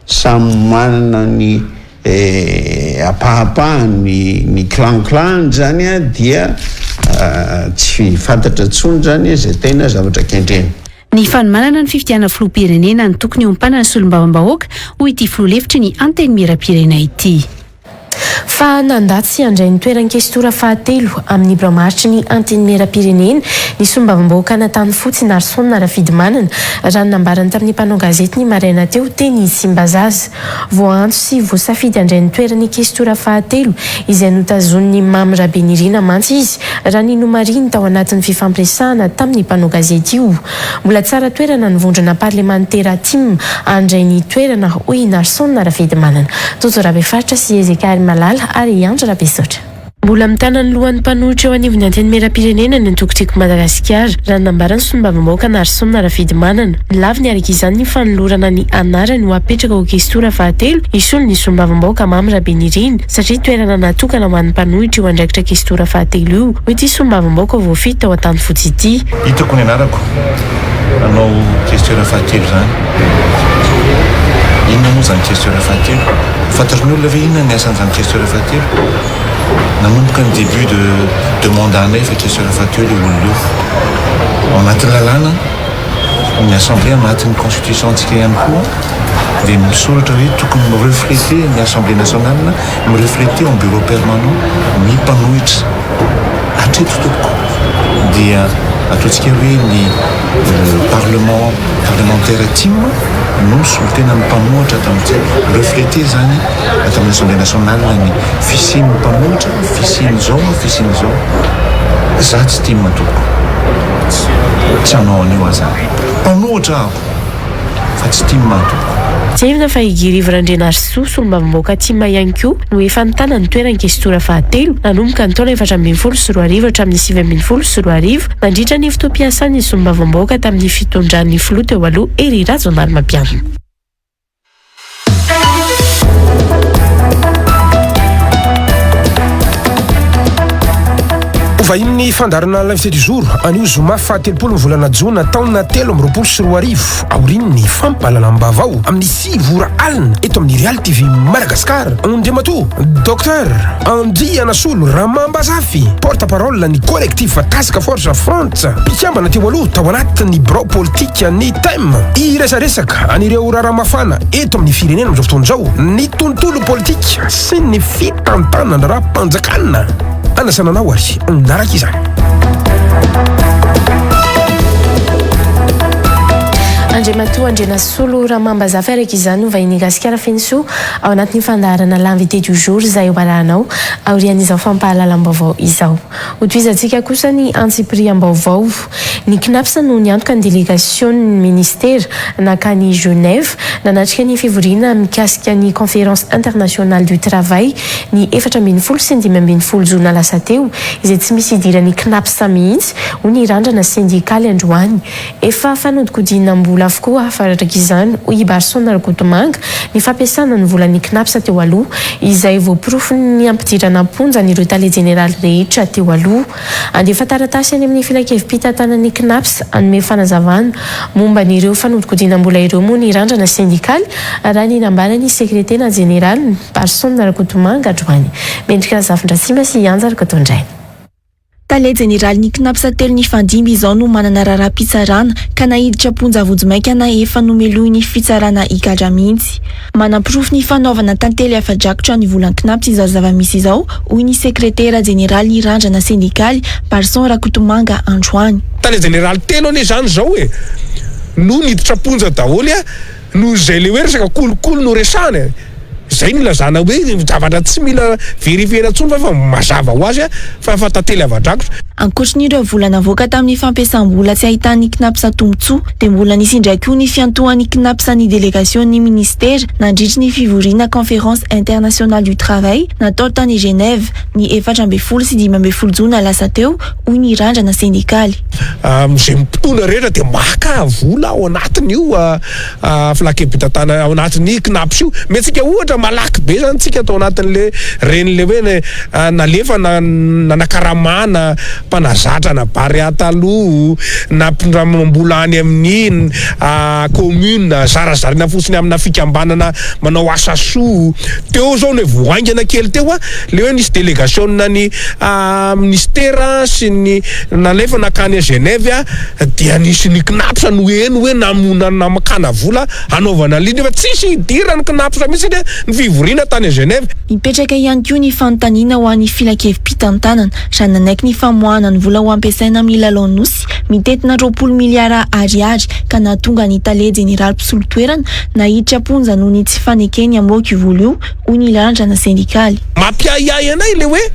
Samy manana ny ampahapahany ny clan clan izany dia tsy fantatra intsony izany izay tena zavatra kendrena. Ny fanomanana ny fifidianana filoham-pirenena no tokony hiompanan'ny solombavambahoaka, hoy ity filoha lefitry ny Antenimierampirenena ity. Fa nandà tsy handray ny toeran'ny kestora fahatelo amin'ny birao maharitry ny Antenimierampirenena ny solombavambahoakan'Antanifotsy Narson Rafidimanana, raha ny nambarany tamin'ny mpanao gazety ny maraina teo teny Tsimbazaza. Voaantso sy voasafidy handray ny toeran'ny kestora fahatelo izay notazonin'i Mamy Rabenirina mantsy izy, raha ny nomarihiny tao anatin'ny fifampiresahana tamin'ny mpanao gazety io. Mbola tsara toerana ny vondrona parlemantera tim handray ny toerana, hoy i Narson Ravedymanana. Tojo Rabefaritra sy Ezeka Harimalala ary i Andry Rabesaotra. Mbola mitana ny lohan'ny mpanohitra eo anivon'ny Antenimierampirenena ny antoko Tiako Madagasikara, raha ny nambaran'ny solombavambahoaka Narson Rafidimanana. Nolaviny araka izany ny fanolorana ny anarany ho apetraka ho kestora fahatelo hisolo ny solombavambahoaka Mamy Rabenirina, satria toerana natokana ho an'ny mpanohitra io andraikitra kestora fahatelo io, hoy ity solombavambahoaka voafidy tao Antanifotsy ity. Hitako ny anarako hanao questeur fahatelo izany. Inona moa izany questeur fahatelo? Fantatry ny olona ve inona ny asan'izany questeur fahatelo? Nanomboka ny début de de mandat-nay efa questeur fahatelo io olona io. Ao anatin'ny lalàna, ny assemblée anatin'ny constitution-ntsika ihany koa dia misoratra hoe tokony mi-refléter ny assemblée nationale, mi-refléter en bureau permanent ny mpanohitra. Hatreto tompoko dia ataontsika hoe ny parlement parlementaire tim no misolo tena ny mpanohitra ato amintsika. Refléter izany ato amin'ny assemblée nationale ny fisian'ny mpanohitra, fisian'izao, fisian'izao. Za tsy tim tompoko. Tsy hanao an'io aho zany. Mpanohitra aho. Fa tsy tim aho tompoko. Tsiahivina fa i Guy Rivo Randrianarisoa, solombavambahoaka tim ihany koa, no efa nitana ny toeran'ny kestora fahatelo, nanomboka ny taona 2014 hatramin'ny 2019, nandritra ny fotoam-piasan'ny solombavambahoaka tamin'ny fitondran'ny filoha teo aloha Hery Rajaonarimampianina. Ho vahinin'ny fandaharana L'invité du jour anio zoma faha 30 ny volana jona taona 2023 aorian'ny fampahalalam-baovao amin'ny 9 ora alina eto amin'ny Real TV Madagascar Andriamatoa Docteur Andrianasolo Ramambazafy porte parole ny collectif Task Force Frantsa mpikambana teo aloha tao anatin'ny birao politika ny TEM hiresaresaka an'ireo raharaha mafana eto amin'ny firenena amin'izao fotoana izao ny tontolo politika sy ny fitantanan-draharaham-panjakana. Anasana anao ary hanaraka izany. Andriamatoa Andrianasolo Ramambazafy araka izany no vahiny Gasikara Fenosoa ao anatin'ny fandaharana L'invité du jour izay ho arahanao aorian'izao fampahalalam-baovao izao. Hotohizantsika kosa ny antsipiriam-baovao. Ny Cnaps no niantoka ny delegasionin'ny minisitera nankany Genève nanatrika ny fivoriana mikasika ny Conférence internationale du travail ny 14 sy ny 15 jona lasa teo, izay tsy misy idiran'ny Cnaps mihitsy, hoy ny randrana sendikaly androany. Efa fanodikodinam-bola avokoa araka izany, hoy i Barson Rakotomanga, ny fampiasana ny volan'ny Cnaps teo aloha, izay voaporofon'ny nampidirana am-ponja an'ireo tale jeneraly rehetra teo aloha. Handefa taratasy any amin'ny filankevi-pitantanan'ny Cnaps hanome fanazavana momba an'ireo fanodikodinam-bola ireo moa ny Randrana sendikaly, raha ny nambaran'ny sekretera jeneraliny, Barson Rakotomanga, androany. Mendrika Razafindrasimba sy Anja Rakotondraina. Tale jeneralin'ny Cnaps telo nifandimby izao no manana raharaham-pitsarana ka naiditra am-ponja vonjimaika na efa nomelohin'ny fitsarana higadra mihitsy. Manaporofo ny fanaovana tantely afa-drakotra ny volan'ny Cnaps izao zava-misy izao, hoy ny sekretera jeneralin'ny Randrana sendikaly, Barson Rakotomanga, androany. Tale jeneraly telo anie izany izao e! no niditra am-ponja daholo a! noho izay le hoe resaka kolikoly no resahana e! Izay no ilazana hoe zavatra tsy mila verifier-na intsony fa efa mazava ho azy fa efa tantely afa-drakotra. Ankoatrin'ireo vola navoaka tamin'ny fampiasam-bola tsy ahitan'ny Cnaps tombontsoa, dia mbola nisy indray koa ny fiantohan'ny Cnaps ny delegasion'ny minisitera nandritry ny fivoriana Conférence internationale du travail natao tany Genève, ny 14 sy 15 jona lasa teo, hoy ny Randrana sendikaly. Izay mpitondra rehetra dia maka vola ao anatin'io filan-kevi-pitantanana ao anatin'ny Cnaps io. Omentsika ohatra. malaky be zany tsika tao anatin'le reny le hoe nalefa na nanakaramana mpanazatra na Barea taloha nampindramam-bola any amin'ny commune zarazaraina fotsiny amina fikambanana manao asa soa teo zao le vao haingana kely teo a le hoe nisy délégation ny ministera sy ny nalefa nakany à Genève a dia nisy ny CNaPS no heno hoe namona namakana vola hanaovana an'ilay nefa tsisy idiran'ny CNaPS mihitsy ny fivoriana tany à Genève. Mipetraka ihany koa ny fanontaniana ho an'ny filankevi-pitantanana raha nanaiky ny famoahana ny vola ho ampiasaina amin'ny lalaon'ny Nosy mitentina 20 miliara ariary ka nahatonga ny tale jeneraly mpisolo toerana naiditra am-ponja noho ny tsy fanekeny hamoaka io vola io, hoy ny randrana sendikaly. Mampiahiahy anay ilay hoe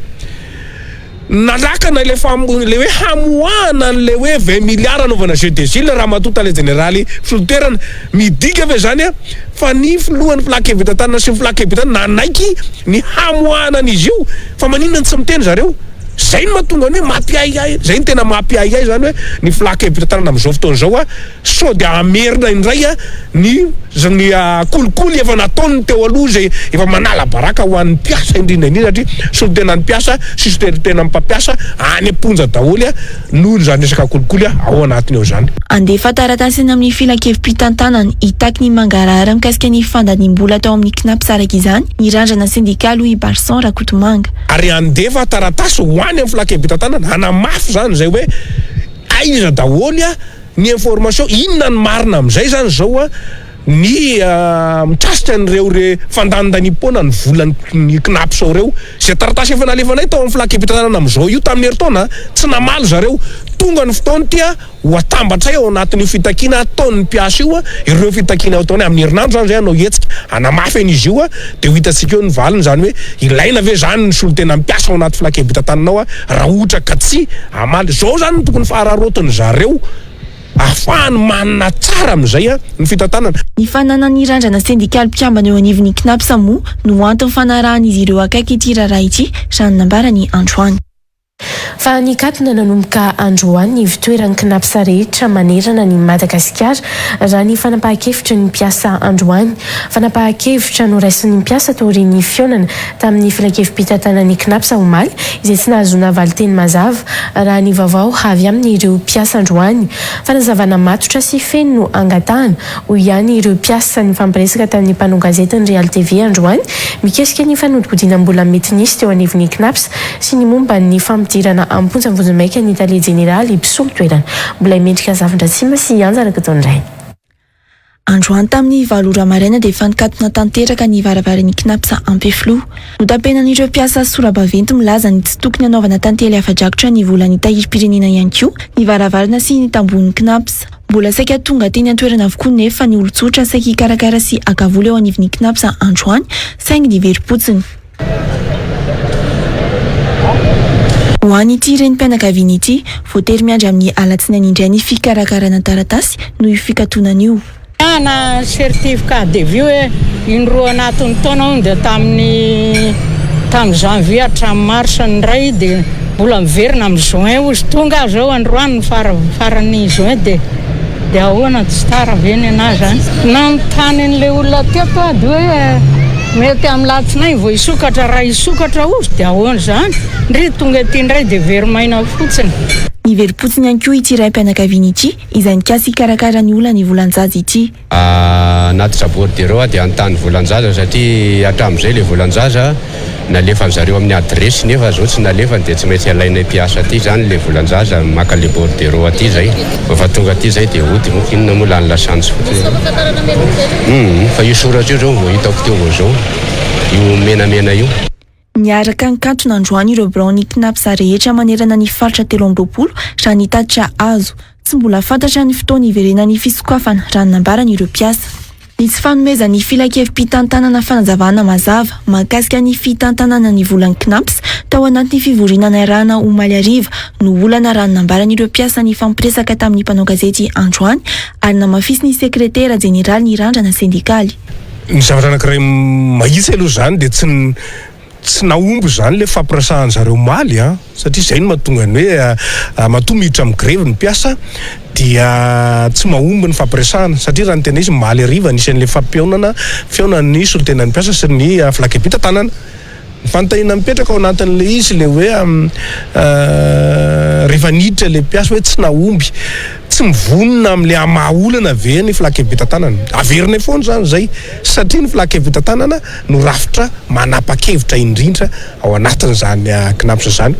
Nanakana ilay fam ilay hoe hamoahana an'ilay hoe 20 milliards hanaovana jeu des îles Ramatoa Tale Jeneraly Filoha toerana. Midika ve izany fa ny Filohan'ny Filan-kevi-pitantanana sy ny Filan-kevi-pitantanana nanaiky ny hamoahana an'izy io? Fa maninona no tsy miteny zareo? Izay no mahatonga ny hoe mampiahiahy, izay no tena mampiahiahy izany hoe ny Filan-kevi-pitantanana amin'izao fotoana izao sao dia hamerina indray ny ny kolikoly efa nataony teo aloha izay efa manala baraka ho an'ny mpiasa indrindra indrindra satria solontenan'ny mpiasa sy solontenan'ny mpampiasa any am-ponja daholo noho izany resaka kolikoly ao anatiny ao izany. Handefa taratasy any amin'ny filankevi-pitantanana hitaky ny mangarahara mikasika ny fandaniam-bola tao amin'ny Cnaps araka izany ny randrana sendikaly hoy i Barson Rakotomanga. Ary handefa taratasy ho any amin'ny filankevi-pitantanana hanamafy izany izay hoe aiza daholo ny information, inona ny marina amin'izay zany zao a, ny mikasika an'ireo re fandanindaniam-poana ny volan'ny Cnaps ireo, izay taratasy efa nalefanay tao amin'ny filan-kevi-pitantanana amin'izao io tamin'ny herintaona, tsy namaly zareo, tonga ny fotoana ity a, ho atambatray ao anatin'io fitakiana ataon'ny mpiasa io a, ireo fitakiana ataonay, amin'ny herinandro zany zay hanao hetsika hanamafy an'izy io a, dia ho hitantsika eo ny valiny izany hoe ilaina ve zany ny solontena mpiasa ao anaty filan-kevi-pitantanana ao a, raha ohatra ka tsy hamaly. Izao izany no tokony fahararaotin-dry zareo ahafahany manana tsara amin'izay ny fitantanana. Ny fananan'ny randrana sendikaly mpikambana eo anivon'ny Cnaps moa no anton'ny fanarahan'izy ireo akaiky ity raharaha ity, raha ny nambarany androany. Fa nikatona nanomboka androany ny ivontoeran'ny Cnaps rehetra manerana an'i Madagasikara, raha ny fanapahan-kevitry ny mpiasa androany. Fanapahan-kevitra noraisin'ny mpiasa taorian'ny fihaonana tamin'ny filankevi-pitantanan'ny Cnaps omaly, izay tsy nahazoana valinteny mazava, raha ny vaovao avy amin'ireo mpiasa androany. Fanazavana matotra sy feno no angatahana, hoy ihany ireo mpiasa nifampiresaka tamin'ny mpanao gazetin'ny Real TV androany, mikasika ny fanodikodinam-bola mety nisy teo anivon'ny Cnaps sy ny momba ny fampidirana am-ponja vonjimaika ny tale jeneraly mpisolo toerana. Mbola i Mendrika Zafindratsima sy i Anja Rakotondrainy. Androany tamin'ny valo ora maraina dia efa nikatona tanteraka ny varavaran'ny Cnaps Ampefiloha. Notapenan'ireo mpiasa sora-baventy milaza ny tsy tokony hanaovana tantely afa-drakotra ny volan'ny tahirim-pirenena ihany koa ny varavarana sy ny tambohon'ny Cnaps. Mbola saika tonga teny an-toerana avokoa nefa ny olon-tsotra saika hikarakara sy haka vola eo anivon'ny Cnaps androany saingy niverim-potsiny. Ho an'ity renim-pianakaviana ity, voatery miandry amin'ny alatsinainy indray ny fikarakarana taratasy noho io fikatonana io. Na certificat de vie hoe indroa anatin'ny taona hono dia tamin'ny tamin'ny janvier hatramin'ny mars ny iray dia mbola miverina amin'ny juin hozy tonga aho zao androany ny fara faran'ny juin dia Dia ahoana tsy tara ve ny anah zany? Nanontany an'ilay olona teto aho dia hoe mety amin'ny latsinainy vao hisokatra, raha hisokatra ozy dia ahoana izany? Ndry tonga aty indray dia very maina fotsiny. Niverim-potsiny ihany koa ity raim-pianakaviana ity izay nikasa hikarakara ny olan'ny volan-jaza ity. Hanatitra bordereau aho dia hanontany volan-jaza satria hatramin'izay ilay volan-jaza nalefan-zareo amin'ny adiresy nefa zao tsy nalefany dia tsy maintsy alainay mpiasa aty izany ilay volan-jaza maka ilay bordereau aty izay rehefa tonga aty izay dia hody moa inona moa lany lasantsy fotsiny hum fa io soratra io zao vao hitako teo vao zao io menamena io. Niaraka nikatona androany ireo biraon'ny Cnaps rehetra manerana ny faritra 23 raha ny tatitra azo. Tsy mbola fantatra ny fotoana hiverenan'ny fisokafana, raha ny nambaran'ireo mpiasa. Ny tsy fanomezan'ny filankevi-pitantanana fanazavana mazava mahakasika ny fitantanana ny volan'ny Cnaps tao anatin'ny fivoriana niarahana omaly hariva no olana raha ny nambaran'ireo mpiasa nifampiresaka tamin'ny mpanao gazety androany ary namafisin'ny sekretera jeneraly ny randrana sendikaly. Ny zavatra anankiray mahitsy aloha izany dia tsy ny. Tsy nahomby izany ilay fampiresahan-dry zareo omaly an, satria izay no mahatonga ny hoe matoa miditra amin'ny grevy ny mpiasa dia tsy mahomby ny fampiresahana satria raha ny tena izy omaly hariva nisy an'ilay fampihaonana fihaonan'ny solontenan'ny mpiasa sy ny filankevim-pitantanana. Ny fanontaniana mipetraka ao anatin'ilay izy ilay hoe rehefa niditra ilay mpiasa hoe tsy nahomby, tsy mivonona amin'ilay hamaha olana ve ny filankevim-pitantanana? Averinay foana izany izay satria ny filankevim-pitantanana no rafitra manapa-kevitra indrindra ao anatin'izany Cnaps izany.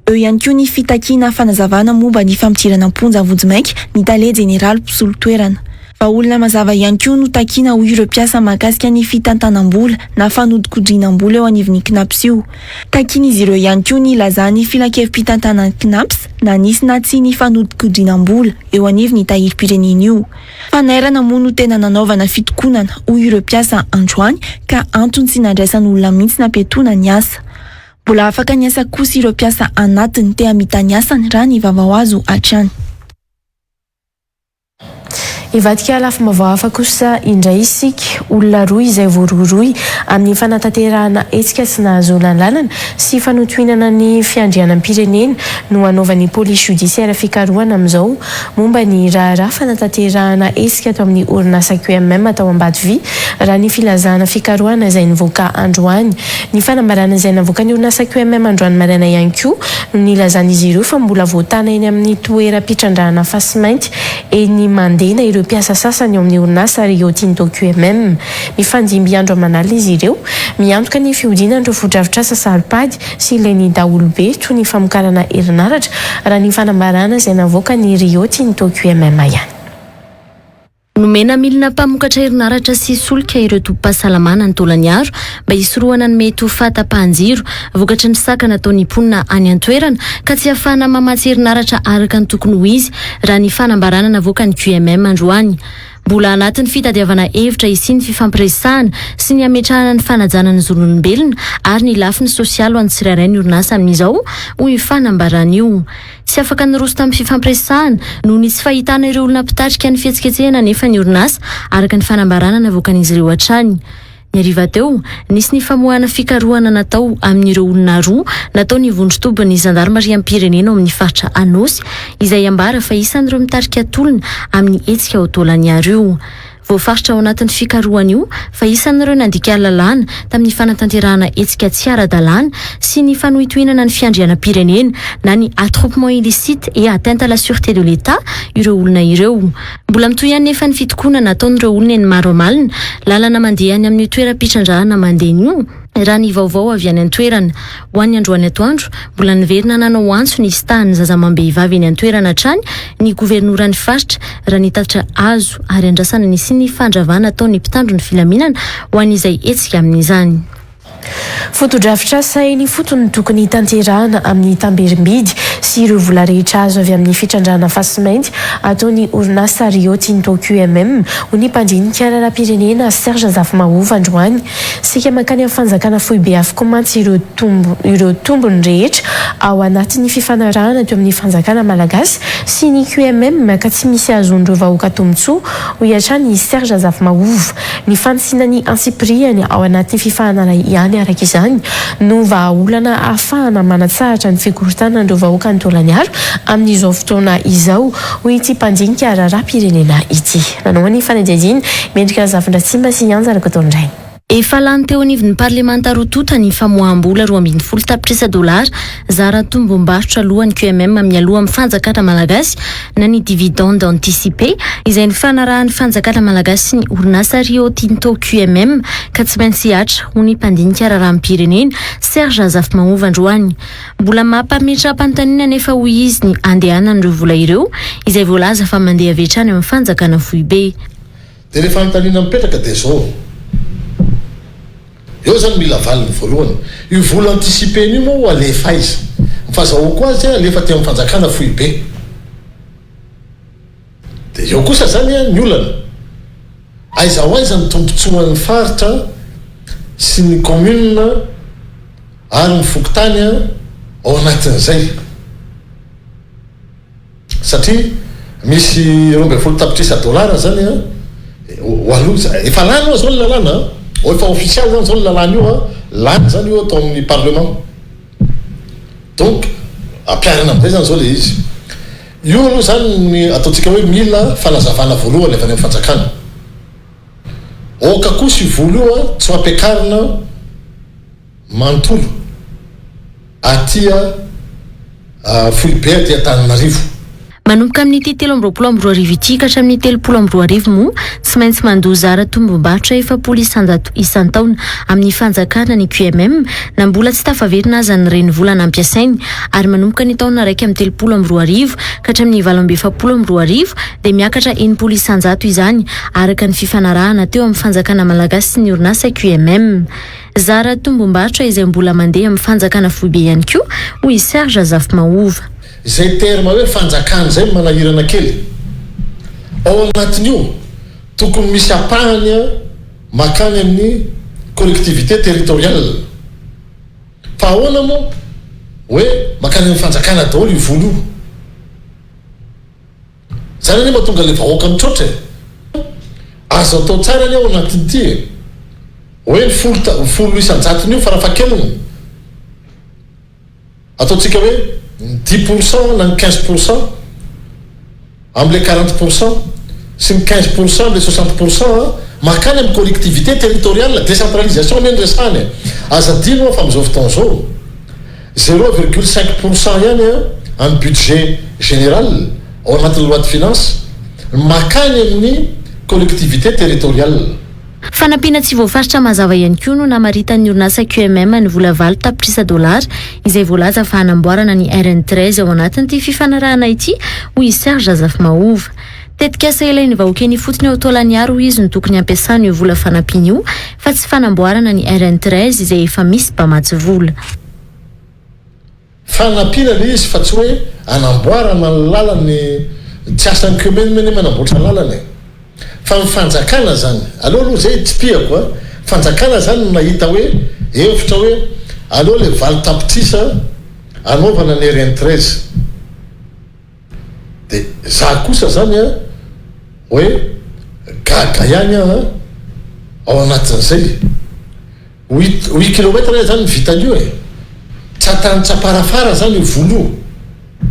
Eo ihany koa ny fitakiana fanazavana momba ny fampidirana am-ponja vonjimaika ny tale jeneraly mpisolo toerana. Vahaolana mazava ihany koa no takiana hoy ireo mpiasa mahakasika ny fitantanam-bola na fanodikodinam-bola eo anivon'ny Cnaps io. Takian'izy ireo ihany koa ny hilazan'ny filankevi-pitantanan'ny Cnaps na nisy na tsia ny fanodikodinam-bola eo anivon'ny tahirim-pirenena io. Fanairana moa no tena nanaovana fitokonana hoy ireo mpiasa androany ka antony tsy nandraisan'olona mihitsy nampiatoana ny asa. Mbola afaka niasa kosa ireo mpiasa anatiny te hamita ny asany raha ny vaovao azo hatrany. Hivadika lafim-baovao hafa kosa indray isika. Olona roa izay voarohirohy amin'ny fanatanterahana hetsika tsy nahazoana alalana sy fanotohinana ny fiandrianam-pirenena no hanaovan'ny polisy judiciaire fikarohana amin'izao momba ny raharaha fanatanterahana hetsika tao amin'ny orinasa QMM tao Ambatovy raha ny filazana fikarohana izay nivoaka androany. Ny fanambarana izay navoakan'ny orinasa QMM androany maraina ihany koa no nilazan'izy ireo fa mbola voatana eny amin'ny toeram-pitrandrahana fasimainty eny Mandena ireo mpiasa sasany ao amin'ny orinasa Rio Tinto QMM. Mifandimby andro aman'alina izy ireo, miantoka ny fihodinan'ireo fotodrafitrasa saro-pady sy ilain'ny daholobe toy ny famokarana herinaratra, raha ny fanambarana izay navoakan'ny Rio Tinto QMM ihany. Nomena milina mpamokatra herinaratra sy solika ireo tobim-pahasalamana any Taolagnaro mba hisorohana ny mety ho fahatapahan-jiro vokatry ny sakana ataon'ny mponina any an-toerana ka tsy ahafahana mamatsy herinaratra araka ny tokony ho izy raha ny fanambarana navoakan'ny QMM androany. Mbola anatin'ny fitadiavana hevitra hisian'ny fifampiresahana sy ny hametrahana ny fanajana ny zon'olombelona ary ny lafiny sosialy ho an'ny tsirairay ny orinasa amin'izao, hoy io fanambarana io. Tsy afaka niroso tamin'ny fifampiresahana noho ny tsy fahitana ireo olona mpitarika ny fihetsiketsehana anefa ny orinasa, araka ny fanambarana navoakan'izy ireo hatrany. Ny hariva teo, nisy ny famoahana fikarohana natao amin'ireo olona roa nataon'ny vondron-tobin'ny zandarimariam-pirenena ao amin'ny faritra Anôsy, izay ambara fa isan'ireo mitarika tolona amin'ny hetsika ao Taolagnaro io. Voafaritra ao anatin'ny fikarohana io fa isan'ireo nandika lalàna tamin'ny fanatanterahana hetsika tsy ara-dalàna sy ny fanohitohinana ny fiandrianam-pirenena na ny attroupement illicite et atteinte à la sûreté de l'Etat ireo olona ireo. Mbola mitohy ihany nefa ny fitokonana ataon'ireo olona eny Maroamalina, lalana mandeha any amin'io toeram-pitrandrahana mandeha io, raha ny vaovao avy any an-toerana. Ho an'ny androany atoandro, mbola niverina nanao antso ny hisitahan'ny zaza amam-behivavy eny an-toerana hatrany ny governoran'ny faritra, raha ny tatitra azo, ary andrasana ny hisian'ny fandravana ataon'ny mpitandro ny filaminana ho an'izay hetsika amin'izany. Fotodrafitrasa eny ifotony no tokony hitanterahana amin'ny tamberim-bidy sy ireo vola rehetra azo avy amin'ny fitrandrahana fasimainty ataon'ny orinasa Rio Tinto QMM, hoy ny mpandinika raharaham-pirenena Serge Zafimahova androany. Saika mankany amin'ny fanjakana foibe avokoa mantsy ireo ireo tombony rehetra ao anatin'ny fifanarahana teo amin'ny fanjakana malagasy sy ny QMM ka tsy misy ahazoan'ireo vahoaka tombontsoa, hoy hatrany i Serge Zafimahova. Ny fanisiana ny antsipirihany ao anatin'ny fifahanana ihany araka izany no vahaolana ahafahana manatsahatra ny fikorontanan'ireo vahoaka any Taolagnaro amin'izao fotoana izao, hoy ity mpandinika raharaham-pirenena ity. Nanao ny fanadihadiana Mendrika Razafindratsimba sy Anja Rakotondrainy. Efa lany teo anivon'ny parlemanta roa tonta ny famoaham-bola 12 tapitrisa dolara zara tombom-barotra alohan'ny QMM mialoha amin'ny fanjakana malagasy na ny dividende anticipé izay nifanarahan'ny fanjakana malagasy sy ny orinasa Rio Tinto QMM ka tsy maintsy hihatra, hoy ny mpandinika raharaham-pirenena Serge Razafimahovo androany. Mbola mampametra-panontaniana anefa hoy izy ny handehanan'ireo vola ireo izay voalaza fa mandeha avy hatrany amin'ny fanjakana foibe. Dia ilay fanontaniana mipetraka dia izao, eo izany mila valiny voalohany, io vola anticipé-na io moa ho alefa aiza? Ny fazahoako azy alefa aty amin'ny fanjakana foibe. Dia eo kosa izany ny olana, aiza ho aiza ny tombotsoan'ny faritra sy ny commune ary ny fokontany ao anatin'izay? Satria misy 12 tapitrisa dolara zany an, ho aloha, efa lany oa zao ny lalàna an, efa ofisialy zany zao ny lalàna io an, Lany izany io tao amin'ny parlement. Donc ampiharina amin'izay izany izao ilay izy. Io aloha izany ny ataontsika hoe mila fanazavana voalohany avy any amin'ny fanjakana. Aoka kosa io vola io an tsy ho ampiakarina manontolo aty foibe aty Antananarivo. Manomboka amin'ity 2023 ity ka hatramin'ny 2030 moa, tsy maintsy mandoa zara tombom-barotra 40% isan-taona amin'ny fanjakana ny QMM na mbola tsy tafaverina aza ny renivola nampiasainy ary manomboka ny taona 2031 ka hatramin'ny 2048 dia miakatra 60% izany araka ny fifanarahana teo amin'ny fanjakana malagasy sy ny orinasa QMM. Zara tombom-barotra izay mbola mandeha amin'ny fanjakana foibe ihany koa, hoy i Serge Zafimahova. Izay terme hoe fanjakana izay no manahirana kely. Ao anatin'io, tokony misy ampahany makany amin'ny collectivité territoriale. Fa ahoana moa hoe makany amin'ny fanjakana daholo io vola io? Izany anie mahatonga ilay vahoaka mitroatra e! Azo atao tsara anie ao anatin'ity e! Hoe ny folo folo isan-jatony io farafahakeliny. Ataontsika hoe ny dix pour cent na ny quinze pour cent amin'ilay quarante pour cent sy ny quinze pour cent amin'ilay soixante pour cent mankany amin'ny collectivité territoriale, décentralisation anie no resahana e! Aza adino fa amin'izao fotoana izao zéro virgule cinq pour cent ihany amin'ny budget général ao anatin'ny loi de finance mankany amin'ny collectivité territoriale. Fanampiana tsy voafaritra mazava ihany koa no namaritan'ny orinasa QMM ny vola 8 tapitrisa dolara izay voalaza fa hanamboarana ny RN 13 ao anatin'ity fifanarahana ity, hoy i Serge Zafimahova. Tetikasa ilain'ny vahoaka eny ifotony ao Taolagnaro hoy izy no tokony hampiasana io vola fanampiana io fa tsy fanamboarana ny RN 13 izay efa misy mpamatsy vola. Fanampiana le izy fa tsy hoe anamboarana ny lalany tsy asan'ny commune anie manamboatra lalana e! Fa ny fanjakana zany, aleo aloha zay tsipihako a, fanjakana zany no nahita hoe hevitra hoe aleo le 8 tapitrisa anaovana ny RN 13 de za kosa zany a hoe gaga ihany aho ao anatin'izay. Huit huit kilomètre anie zany ny vitan'io e! Tsy atany tsaparafara zany io vola io,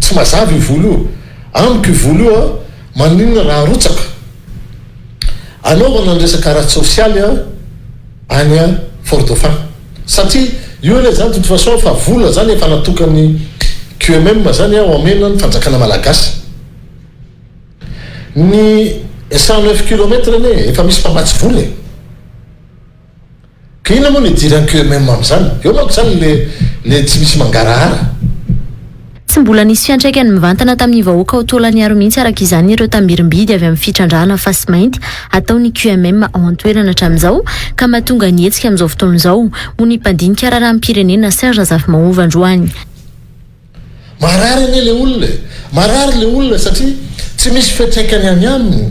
tsy mazava io vola io, amiko io vola io an, maninona raha arotsaka anaovana ny resaka ara-tsosialy an any an Fort Dauphin, satria io anie zany toute façon fa vola zany efa natokan'ny QMM zany an ho amena ny fanjakana malagasy. Ny 109 kilomètre anie efa misy mpamatsy vola e! Ka inona moa no idiran'ny QMM amin'izany? Eo manko izany le le tsy misy mangarahara. Tsy mbola nisy fiantraikany mivantana tamin'ny vahoaka ao Taolagnaro mihitsy araka izany ireo tamberim-bidy avy amin'ny fitrandrahana fasimainty ataon'ny QMM ao an-toerana hatramin'izao ka mahatonga ny hetsika amin'izao fotoana izao, hoy ny mpandinika raharaham-pirenena Serge Razafimahovo androany. Marary anie le olona e! Marary le olona satria tsy misy fiantraikany any aminy.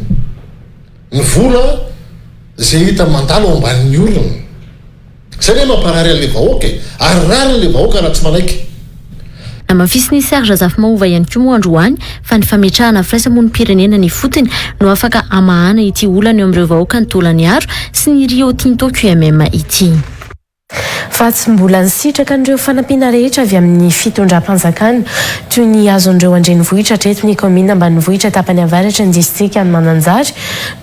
Ny vola izay hita mandalo ao ambanin'ny orona. Izay anie mamparary an'ilay vahoaka e! Ary rariny ilay vahoaka raha tsy manaiky. Namafisin'i Serge Razafimahoova ihany koa moa androany fa ny fametrahana firaisamonim-pirenena ny ifotony no afaka hamahana ity olana eo amin'ireo vahoakan'i Tolagnaro sy ny Rio Tinto QMM ity. Fa tsy mbola nisitraka an'ireo fanampiana rehetra avy amin'ny fitondram-panjakana toy ny azon'ireo an-drenivohitra hatreto ny kaominina ambanivohitra tapany avaratry ny distrikan'i Mananjary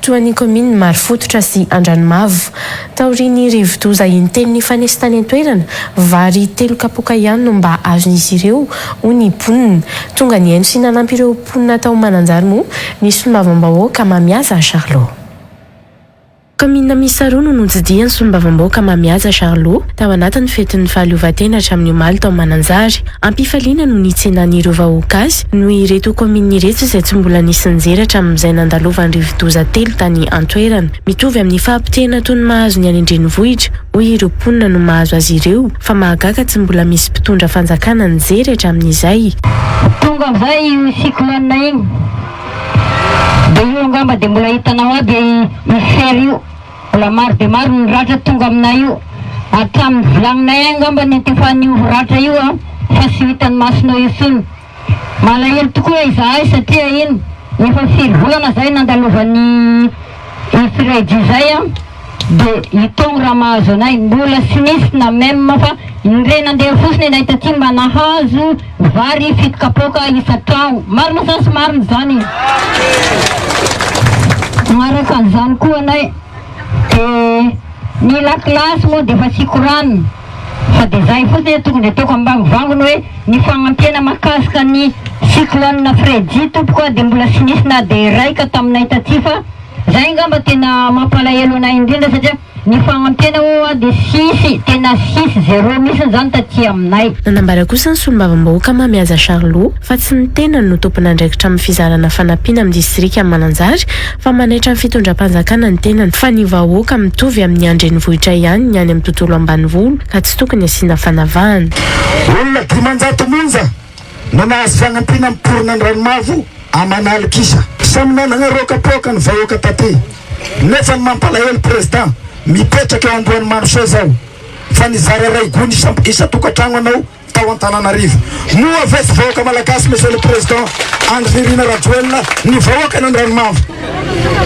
toa ny kaominin'i Marofototra sy Andranomavo. Taorian'ny rivodoza intelo nifanesy tany an-toerana, vary telo kapoaka ihany no mba azon'izy ireo, hoy ny mponina. Tonga nihaino sy nanampy ireo mponina tao Mananjary moa ny solombavambahoaka Mamihaza Charlot. Kaominina miisa roa no notsidihan'ny solombavambahoaka Mamihaja Charlot tao anatin'ny fetin'ny fahaleovantena hatramin'ny omaly tao Mananjary. Am-pifaliana no nitsenan'ireo vahoaka azy noho ireto kaominina ireto izay tsy mbola nisy nijery hatramin'izay nandalovan'ny rivodoza telo tany an-toerana. Mitovy amin'ny fahapotehana toy ny mahazo ny any an-drenivohitra, hoy ireo mponina no mahazo azy ireo fa mahagaga tsy mbola misy mpitondra fanjakana nijery hatramin'izay. Tonga amin'izay io cyclone iny. Dia io angamba dia mbola hitanao aby io fer io, mbola maro dia maro ny ratra tonga aminay io, hatramin'ny vilagninay angamba ny antefan'io ratra io an, fa tsy ho hitan'ny masonao intsony. Malahelo tokoa izahay satria iny efa firy volana zay nandalovan'ny io Freddy zay an. De itony raha mahazo anay mbola tsy nisy na même fa indray nandeha fotsiny anay taty mba nahazo vary fito kapoaka isan-tragno. Marina sa tsy marina izany? Magnaraka an'izany koa anay de ny lakilasy moa de efa tsy koranina fa de zay fotsiny no tokony de ataoko ambangovangony hoe ny fagnampiana mahakasika ny cyclone Freddy tompoko a de mbola tsy nisy na de iraika taminay taty fa Zay angamba tena mampalahelo anay indrindra satria ny fagnampiana ho'a dia tsisy, tena tsisy, zéro mihitsy zany taty aminay. Nanambara kosa ny solombavambahoaka Mamihaja Charlot fa tsy ny tenany no tompon'andraikitra amin'ny fizarana fanampiana amin'ny distrikan'i Mananjary fa manaitra ny fitondram-panjakana ny tenany fa ny vahoaka mitovy amin'ny an-drenivohitra ihany ny any amin'ny tontolo ambanivolo ka tsy tokony asiana fanavahana. Olona 500 monja no nahazo fagnampiana miporina ny Ranomavo aman'alikisa. Samy nanagna rokapoaka ny vahoaka taty. Nefa ny mampalahelo président mipetraka eo amboany marché zao fa nizara ray gony isan-tokatragno anao tao Antananarivo. Moa ve tsy vahoaka malagasy monsieur le président Andry Nirina Rajoelina ny vahoakan' Andranomavo?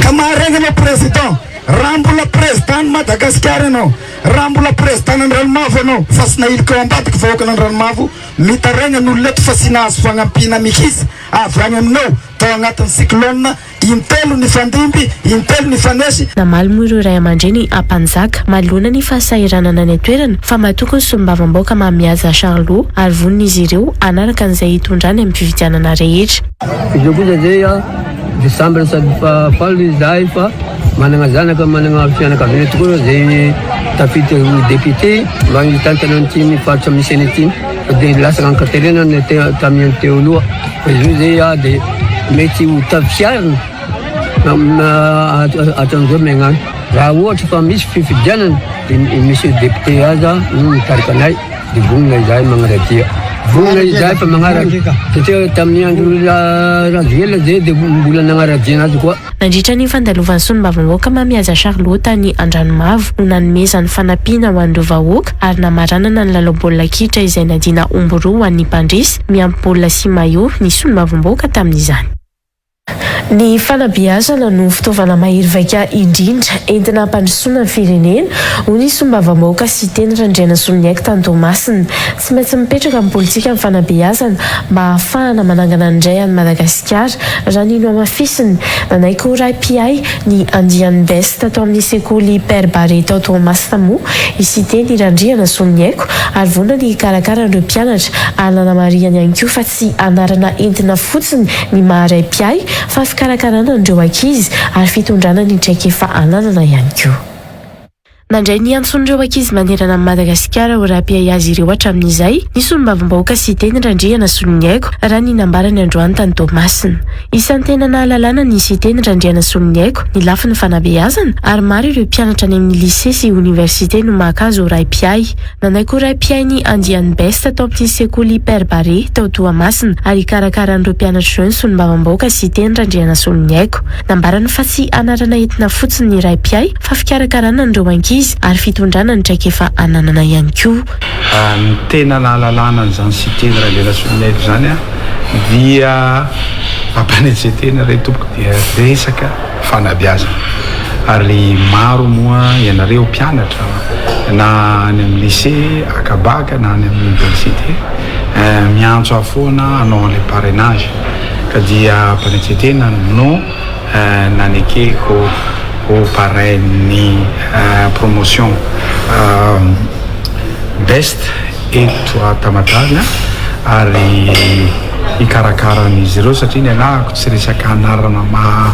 Ka maharegny anao président raha mbola président ny Madagasikara ianao, raha mbola président n'Andranomavo ianao fa tsy nahilika ao ambadiky vahoakan' Andranomavo Mitaraigna ny olona eto fa tsy nahazo fagnampiana mihitsy avy any aminao tao agnatin'ny cyclone intelo nifandimby, intelo nifanesy. Namaly moa ireo ray aman-dreny Ampanjaka manoloana ny fahasahiranana any an-toerana fa matoky ny solombavambaoka Mamihaja Charlot ary vonona izy ireo hanaraka an'izay hitondrany amin'ny fifidianana rehetra. Izao kosa zay a, dia sambany sady faly izahay fa manana zanaka manana fianakaviana tokoa zay tafiditra ho député mba hitantana an'ity ny faritra misy anay ity fa dia lasa ankaterena ny tamin'ny teo aloha fa izao zay a dia mety ho tafiarina hatramin'izao miagnano raha ohatra fa misy fifidianana dia monsieur député aza no mitarika anay. Dia vonona izahay magnara-dia. Vonona izahay fa magnaraka satria tamin'ny andro Rajoelina zay dia mbola nagnara-dia anazy koa. Nandritra ny fandalovan'ny solombavambahoaka Mamihaja Charlot tany Andranomavo no nanomezany fanampiana ho an'ireo vahoaka ary namaranana ny lalao baolina kitra izay nadiana omby roa ho an'ny mpandresy miampy baolina sy maillot ny solombavambahoaka tamin'izany. Ny fanabeazana no fitaovana mahery vaika indrindra entina hampandrosoana ny firenena, hoy ny solombavambahoaka Siteny Randrianasoloniaiko tany Toamasina. Tsy maintsy mipetraka amin'ny politika ny fanabeazana mba hahafahana manangana indray an'i Madagasikara, raha ny nohamafisiny. Nanaiky ho ray mpiahy ny andiany Best tao amin'ny sekoly Père Barré tao Toamasina moa i Siteny Randrianasoloniaiko ary vonona ny hikarakara an'ireo mpianatra ary nanamarihany ihany koa fa tsy anarana entina fotsiny ny maha ray mpiahy fa fikarakarana an'ireo ankizy ary fitondrana ny traikefa ananana ihany koa. Nandray ny antson'ireo ankizy manerana an'i Madagasikara ho ray mpiahy azy ireo hatramin'izay ny solombavambahoaka Siteny Randrianasoloniaiko raha ny nambarany androany tany Toamasina. Isan'ny tena nahalalana ny Siteny Randrianasoloniaiko ny lafiny fanabeazana ary maro ireo mpianatra any amin'ny lycée sy oniversite no maka azy ho ray mpiahy. Nanaiky ho ray mpiahy ny andiany Best tao amin'ny sekoly Père Barré tao Toamasina ary hikarakara an'ireo mpianatra ireo ny solombavambahoaka Siteny Randrianasoloniaiko. Nambarany fa tsy anarana entina fotsiny ny ray mpiahy fa fikarakarana an'ireo ankizy ary fitondrana ny traikefa ananana ihany koa. Ny tena nahalalana an'izany Siteny Randrianasoloniaiko izany dia ampanetsen-tena re tompoko dia resaka fanabeazana ary maro moa ianareo mpianatra na any amin'ny lycée akabaka na any amin'ny université miantso ahy foana hanao an'ilay parrainage ka dia ampanetsen-tena no nanekeko ho parrain-n'ny promotion best eto Tamatave ary hikarakara an'izy ireo satria ny anahako tsy resaka anarana maha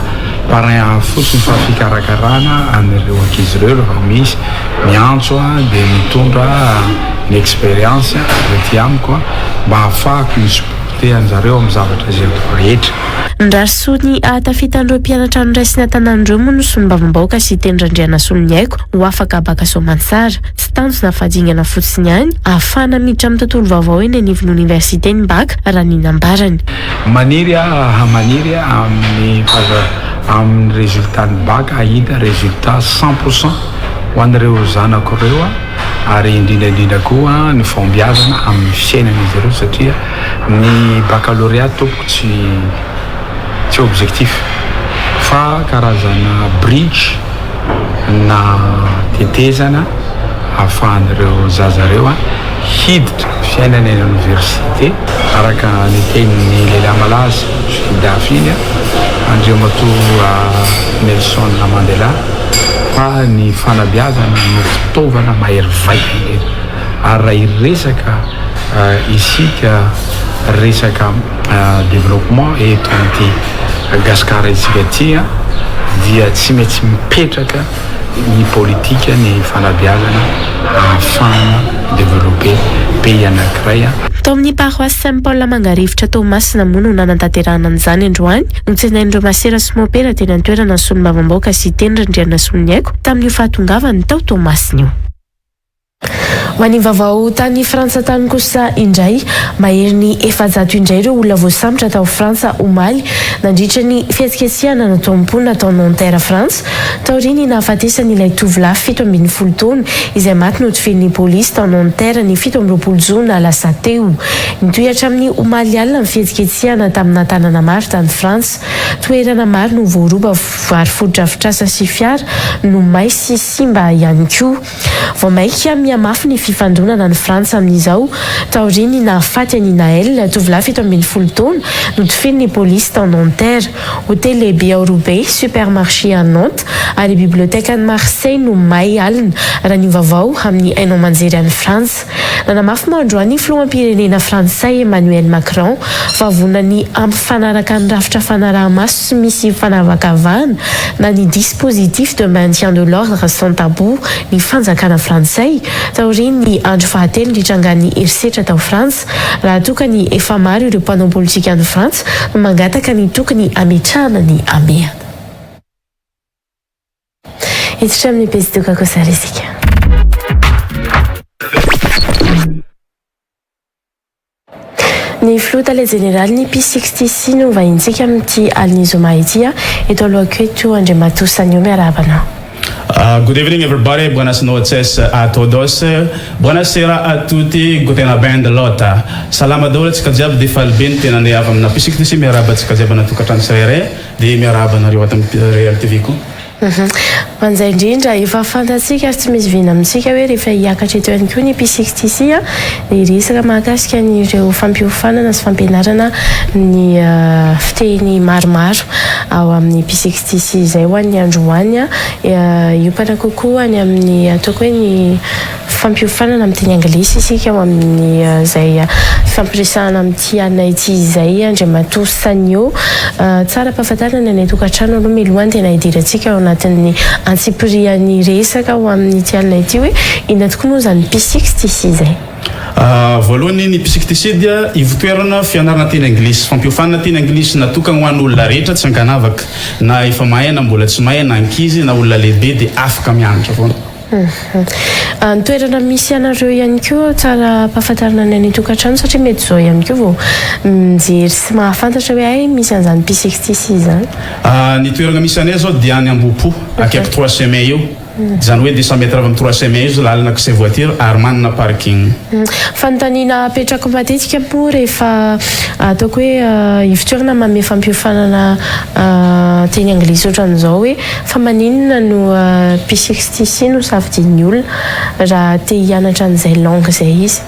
parrain ahy fotsiny fa fikarakarana an'ireo ankizy ireo rehefa misy miantso aho dia mitondra ny expérience avy aty amiko mba hahafahako mi-supporter an'zareo amin'ny zavatra izay atao rehetra. Nirary soa ny hahatafitan'ireo mpianatra noraisina an-tanàna ireo moa ny solombavambahoaka Siteny Randrianasoloniaiko ho afaka baka soamantsara. Tsy tanjona fa dingana fotsiny ihany ahafahana miditra amin'ny tontolo vaovao eny anivon'ny oniversite ny baka, raha ny nambarany. Maniry aho maniry amin'ny amin'ny résultat ny bac hahita résultat 100% ho an'ireo zanako ireo ary indrindra indrindra koa ny fahombiazana amin'ny fiainan'izy ireo satria ny baccalauréat tompoko tsy tsy objectif fa karazana bridge. na tetezana ahafahan'ireo zaza ireo hiditra fiainana eny oniversite. Araka ny tenin'ny lehilahy malaza Jules iny, Andriamatoa Nelson Mandela, fa ny fanabeazana no fitaovana mahery vaika indrindra. Ary raha hiresaka isika resaka développement eto amin'ity Gasikara isika ity dia tsy maintsy mipetraka ny politika ny fanabeazana ahafahana mi-developper pays anankiray. Tao amin'ny Paroisse Saint Paul Mangarivotra Toamasina moa no nanatanterahana an'izany androany. Notsenain'ireo masera sy mopera teny an-toerana ny solombavambahoaka Siteny Randrianasoloniaiko tamin'io fahatongavany tao Toamasina io. Ho an'ny vaovao tany Frantsa tany kosa indray, maherin'ny 400 indray ireo olona voasambotra tao Frantsa omaly nandritra ny fihetsiketsehana nataon'ny mponina tao Nanterre Frantsa taorian'ny nahafatesan'ilay tovolahy 17 taona izay maty notifirin'ny polisy tao Nanterre ny 27 jona lasa teo. Nitohy hatramin'ny omaly alina ny fihetsiketsehana tamina tanàna maro tany Frantsa. Toerana maro no voaroba ary fotodrafitrasa sy fiara no may sy simba ihany koa. Vao mainka mihamafy ny fifandonana any Frantsa amin'izao, taorian'ny nahafaty an'i Naël, tovolahy 17 taona, notifirin'ny polisy tao Nanterre. Hotely lehibe ao Roubaix, supermarché à Nantes ary bibliothèque any Marseille no may alina, raha ny vaovao amin'ny haino aman-jery any Frantsa. Nanamafy moa androany ny filoham-pirenena frantsay Emmanuel Macron fa vonona ny hampifanaraka ny rafitra fanaraha-maso tsy misy fanavakavahana na ny dispositif de maintien de l'ordre sans tabou ny fanjakana frantsay taorian'ny andro fahatelo nitrangan'ny herisetra tao Frantsa raha toa ka ny efa maro ireo mpanao politika any Frantsa no mangataka ny tokony hametrahana ny hamehana. Hiditra amin'ny pejy doka kosa ary isika. Ny filoha tale jeneralin'ny P-sixty-C no vahintsika amin'ity alin'ny zoma ity. Eto alohako eto Andriamatoa Sanio, miarahaba anao. Good evening everybody, buenas noches a todos, buonasera a tutti, guten abend Lota. Salama daholo antsika jiaby dia faly be ny tena andeha avy amina P-sixty-C miarahaba antsika jiaby any an-tokantrano tsirairay. Dia miarahaba anareo ato amin'ny Real TV koa. Manjay indrindra, efa fantatsika ary tsy misy vina amintsika hoe rehefa hiakatra eto ihany koa ny P-sixty dia hiresaka mahakasika an'ireo fampiofanana sy fampianarana ny fiteny maromaro ao amin'ny P-sixty izay ho an'ny androany. Hiompana kokoa any amin'ny ataoko hoe ny Fampiofanana amin'ny teny anglisy isika ao amin'izay fifampiresahana amin'ity alina ity izay Andriamatoa Sanio. Tsara ampahafantarina ny any an-tokantrano aloha mialoha ny tena hidirantsika ao anatin'ny antsipirihan'ny resaka ho amin'ity alina ity hoe inona tokoa moa izany P-sixty izay? Voalohany, ny P-sixty dia ivotoerana fianarana teny anglisy, fampiofanana teny anglisy natokana ho an'olona rehetra tsy ankanavaka, na efa mahay na mbola tsy mahay, na ankizy na olona lehibe dia afaka mianatra foana. Ny toerana misy anareo ihany koa tsara ampahafantarina ny any an-tokantrano satria mety izao ihany koa vao mijery sy mahafantatra hoe hay misy an'izany P-sixty izany. Ny toerana misy anay izao dia any Ambohipo, akaiky trois chemins eo. Izany hoe 200 mètres avy amin'ny trois chemins io izao lalana accès voiture ary manana parking. Fanontaniana apetrako matetika moa rehefa ataoko hoe ivotoerana manome fampiofanana teny anglisy ohatran'izao hoe Fa maninona no P-sixty-C no safidian'ny olona raha te hianatra an'izay langue izay izy?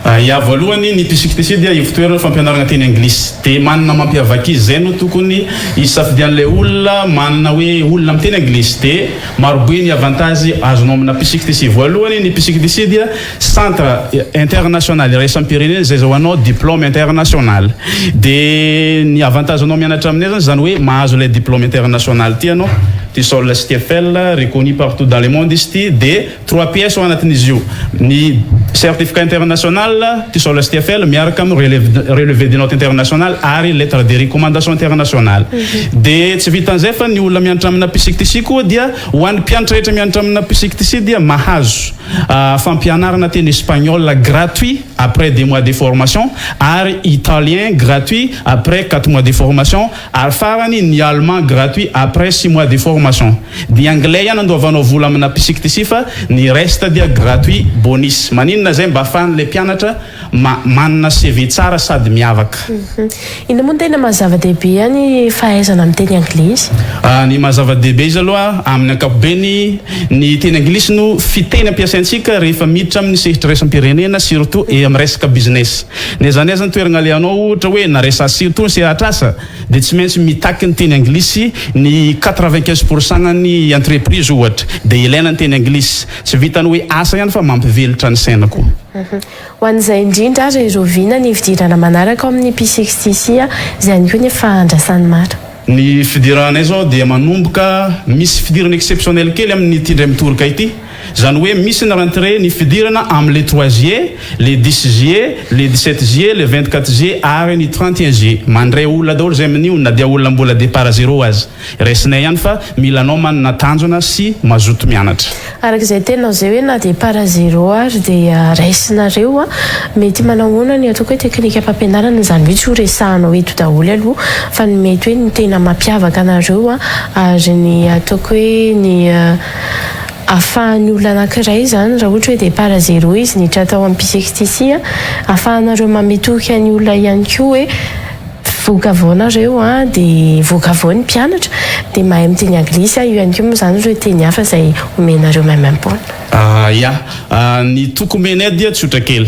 Ya, voalohany ny P-sixty-C dia ivotoerana fampianarana teny anglisy. Dia manana mampiavaka izy izay no tokony hisafidian'ilay olona manana hoe olona miteny anglisy. Dia marobe ny avantage azonao amina P-sixty-C. Voalohany ny P-sixty-C dia Centre international iraisam-pirenena izay azahoanao diplôme international. Dia ny avantage anao mianatra aminay zany izany hoe mahazo ilay diplôme international ity ianao, TESOL sy TEFL, reconnu partout dans le monde izy ity, dia trois pièces ao anatin'izy io, ny certificat international, TESOL sy TEFL miaraka amin'ny relevé de notes international ary lettre de recommandation international. Dia tsy vitan'izay fa ny olona mianatra amina PCTC koa dia ho an'ny mpianatra rehetra mianatra amina PCTC dia mahazo. Fampianarana teny espagnol gratuit après deux mois de formation ary italien gratuit après quatre mois de formation ary farany ny allemand gratuit après six mois de formation. formation. Ny anglais ihany andoavanao vola amina Psyctc fa ny reste dia gratuit bonus. Maninona zay? Mba afahan'ilay mpianatra ma manana CV tsara sady miavaka. Inona moa no tena maha zava-dehibe ny fahaizana miteny anglisy? Ny maha zava-dehibe izy aloha amin'ny ankapobeny ny teny anglisy no fiteny ampiasaintsika rehefa miditra amin'ny sehitra iraisam-pirenena surtout e amin'ny resaka business. N'aiza n'aiza ny toerana alehanao ohatra hoe na resa surtout ny sehatr'asa dia tsy maintsy mitaky ny teny anglisy ny 95 pour cent ny entreprise ohatra dia ilaina ny teny anglisy. Tsy vitan'ny hoe asa ihany fa mampivelitra ny saina koa. Ho an'izay indrindra ary rahoviana ny fidirana manaraka ao amin'ny PCXTC izay ihany koa ny efa andrasan'ny maro. Ny fidiranay izao dia manomboka misy fidirana exceptionnel kely amin'ity indray mitoraka ity. Izany hoe misy ny rentrée ny fidirana amin'ny le trois juillet, le dix juillet, le dix sept juillet, le vingt quatre juillet ary ny 31 juillet. Mandray olona daholo izay amin'io na dia olona mbola départ zéro aza. Raisinay ihany fa mila anao manana tanjona sy mazoto mianatra. Araka izay teninao izay hoe na dia para zéro ary dia raisinareo an, mety manao ahoana ny ataoko hoe teknikam-pampianarana, izany hoe tsy ho resahanao eto daholo aloha fa ny mety hoe ny tena mampiavaka anareo an, ary ny ataoko hoe ny ahafahan'ny olona anankiray izany raha ohatra hoe départ zéro izy niditra tao amin'ny Pisectc an, ahafahanareo mametraka ny olona ihany koa hoe Voka avao nareo an, dia voka avao ny mpianatra, dia mahay miteny anglisy an, io ihany koa moa izany ireo teny hafa izay omenareo maimaimpoana. Ya, ny toky omenay dia tsotra kely.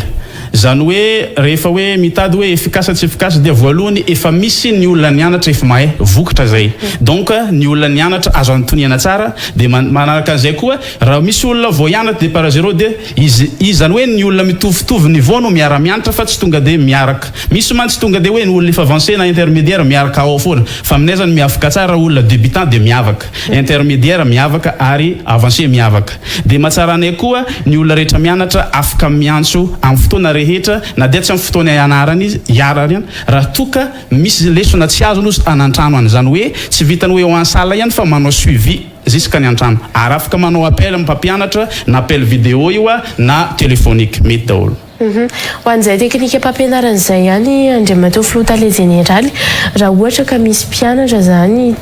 Izany hoe rehefa hoe mitady hoe efficace tsy efficace dia voalohany efa misy ny olona nianatra efa mahay, vokatra izay. Donc ny olona nianatra azo antoniana tsara, dia manaraka an'izay koa raha misy olona vao hianatra départ zéro dia Izy, izany hoe ny olona mitovitovy niveau no miara mianatra fa tsy tonga dia miaraka. Misy mantsy tonga dia hoe ny olona efa avancé na intermédiaire miaraka ao foana. Fa aminay zany miavaka tsara raha olona débutant dia miavaka, intermédiaire miavaka ary avancé miavaka. Dia mahatsara anay koa ny olona rehetra mianatra afaka miantso amin'ny fotoana rehetra na dia tsy amin'ny fotoana ianarana izy, iarany raha toa ka misy lesona tsy azony ozy any an-trano any. Izany hoe tsy vitan'ny hoe ao en salle ihany fa manao suivi. Jusqu'à ny antrano. Ary afaka manao appel amin'ny mpampianatra na appel vidéo io na téléphonique. Mety daholo. Ho an'izay teknikam-pampianarana izay ihany Andriamatoa Filoha Tale Jeneraly, raha ohatra ka misy mpianatra izany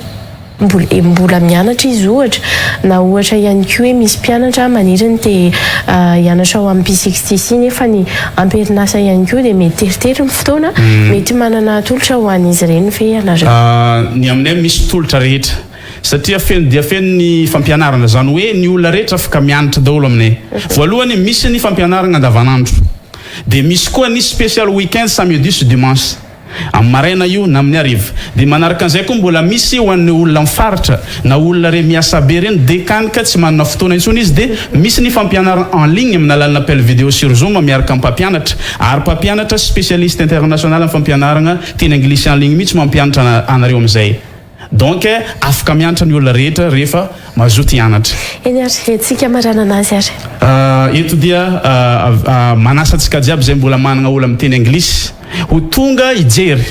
mbola mbola mianatra izy ohatra, na ohatra ihany koa hoe misy mpianatra maniry ny te hianatra ao amin'ny PCXTC nefa ny am-perinasa ihany koa dia mety teritery ny fotoana, mety manana tolotra ho an'izy ireny ve ianareo? Ny aminay misy tolotra rehetra. Satria feno dia feno ny fampianarana, izany hoe ny olona rehetra afaka mianatra daholo aminay. Voalohany misy ny fampianarana andavanandro, dia misy koa ny special week-end samedi sy dimanche, amin'ny maraina io na amin'ny hariva. Dia manaraka an'izay koa mbola misy ho an'ny olona amin'ny faritra na olona re miasa be ireny dia kany ka tsy manana fotoana intsony izy dia misy ny fampianarana en ligne amin'ny alalan'ny appel vidéo sur zoom miaraka amin'ny mpampianatra ary mpampianatra spécialiste international amin'ny fampianarana teny anglisy en ligne mihitsy mampianatra anareo amin'izay. Donc afaka mianatra ny olona rehetra rehefa mazoto hianatra. Eny ary, hetsika amaranana azy ary. Eto dia manasa antsika jiaby izay mbola managna olona miteny anglisy ho tonga hijery.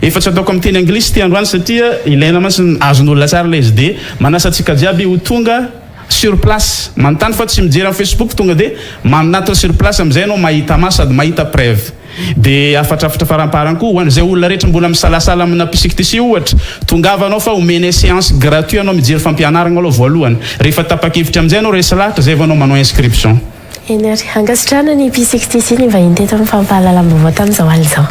Efa tsy ataoko amin'ny teny anglisy ity androany satria ilaina mantsy ny azon'olona tsara ilay izy dia manasa antsika jiaby ho tonga sur place. Manontany fa tsy mijery amin'ny facebook tonga dia manatona sur place amin'izay ianao mahita maso sady mahita preuve. Dia hafatrafatra faramparany koa ho an'izay olona rehetra mbola misalasala amina psyctc ohatra, tongava anao fa omenay séance gratuit anao mijery fampianaragna aloha voalohany, rehefa tapakevitra amin'izay anao resy lahatra zay vao anao manao inscription. Eny ary, ankasitrahana ny psyctc nivahiny teto amin'ny fampahalalam-baovao tamin'izao alina izao.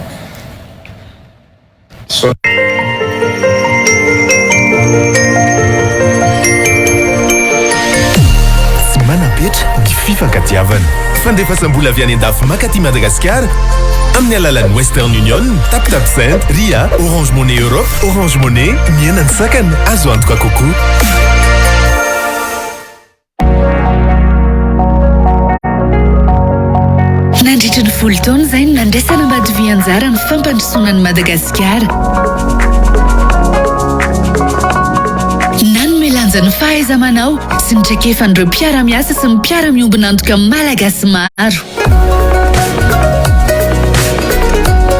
Tsy manam-petra ny fifankatiavana. Fandefasam-bola avy any an-dafy mankaty Madagasikara amin'ny alalan'ny Western Union, TapTap Send, Ria, Orange Money Europe, Orange Money, mihena ny sakana, azo antoka kokoa. Nandritra ny folo taona izay no nandraisan'Ambatovi anjara ny fampandrosoana an'i Madagasikara. Nanome lanja ny fahaiza-manao sy ny traikefan'ireo mpiara-miasa sy ny mpiara-miombon'antoka malagasy maro.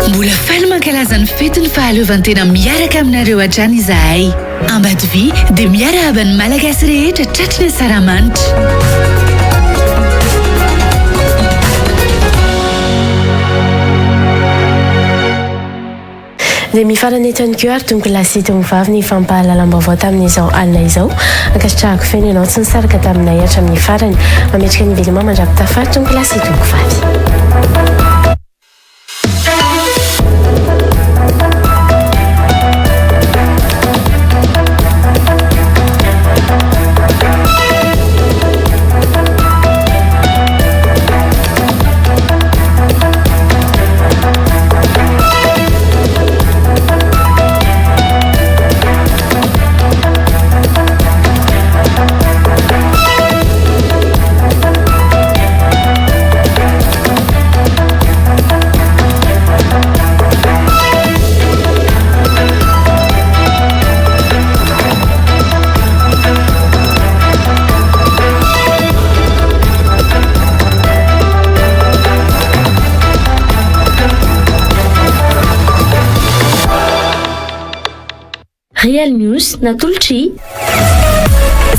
Mbola faly mankalaza ny fetin'ny fahaleovantena miaraka aminareo hatrany izahay. Ambatovy dia miarahaba ny Malagasy rehetra tratry ny asaramanitra. Dia mifarana eto ihany koa ary tompokolahy sy tompovavy ny fampahalalam-baovao tamin'izao alina izao. Ankasitrahako feno ianao tsy nisaraka taminay hatramin'ny farany. Mametraka ny veloma mandra-pitafa tompokolahy sy tompovavy. Real News natolotr'i.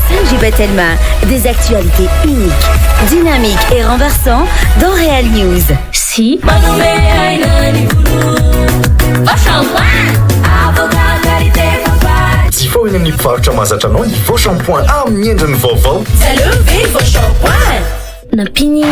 Sanji Batelma, des actualités uniques, dynamiques et renversants dans Real News. Sy. Jifaho eny amin'ny mpivarotra mahazatra anao ny Vao Shampoing amin'ny endriny vaovao. Nampian'i.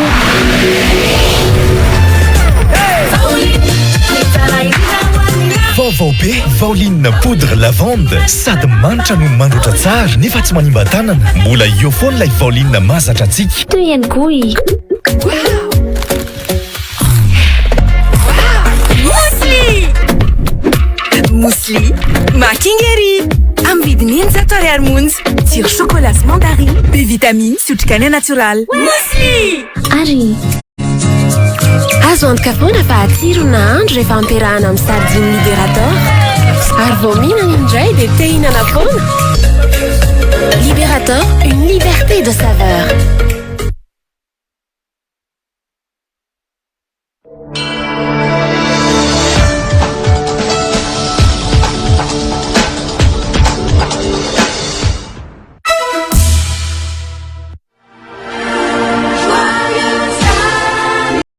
Vaovao be, Vaoline poudre lavande, sady manitra no mandroatra tsara nefa tsy manimba tanana. Mbola eo foana ilay Vaoline mahazatra antsika. Toy ihany koa i. Muesli! Muesli, makinga ery! Amin'ny vidiny 600 ariary monja. Tsiro chocolat sy mandarine, be vitamine sy otrikaina natioraly. Muesli! Ary. Azo antoka foana fa hatsiro ny nahandro rehefa ampiarahana amin'ny sardine Liberator. Ary vao mihinana indray dia te hihinana foana. Liberator, une liberté de saveur.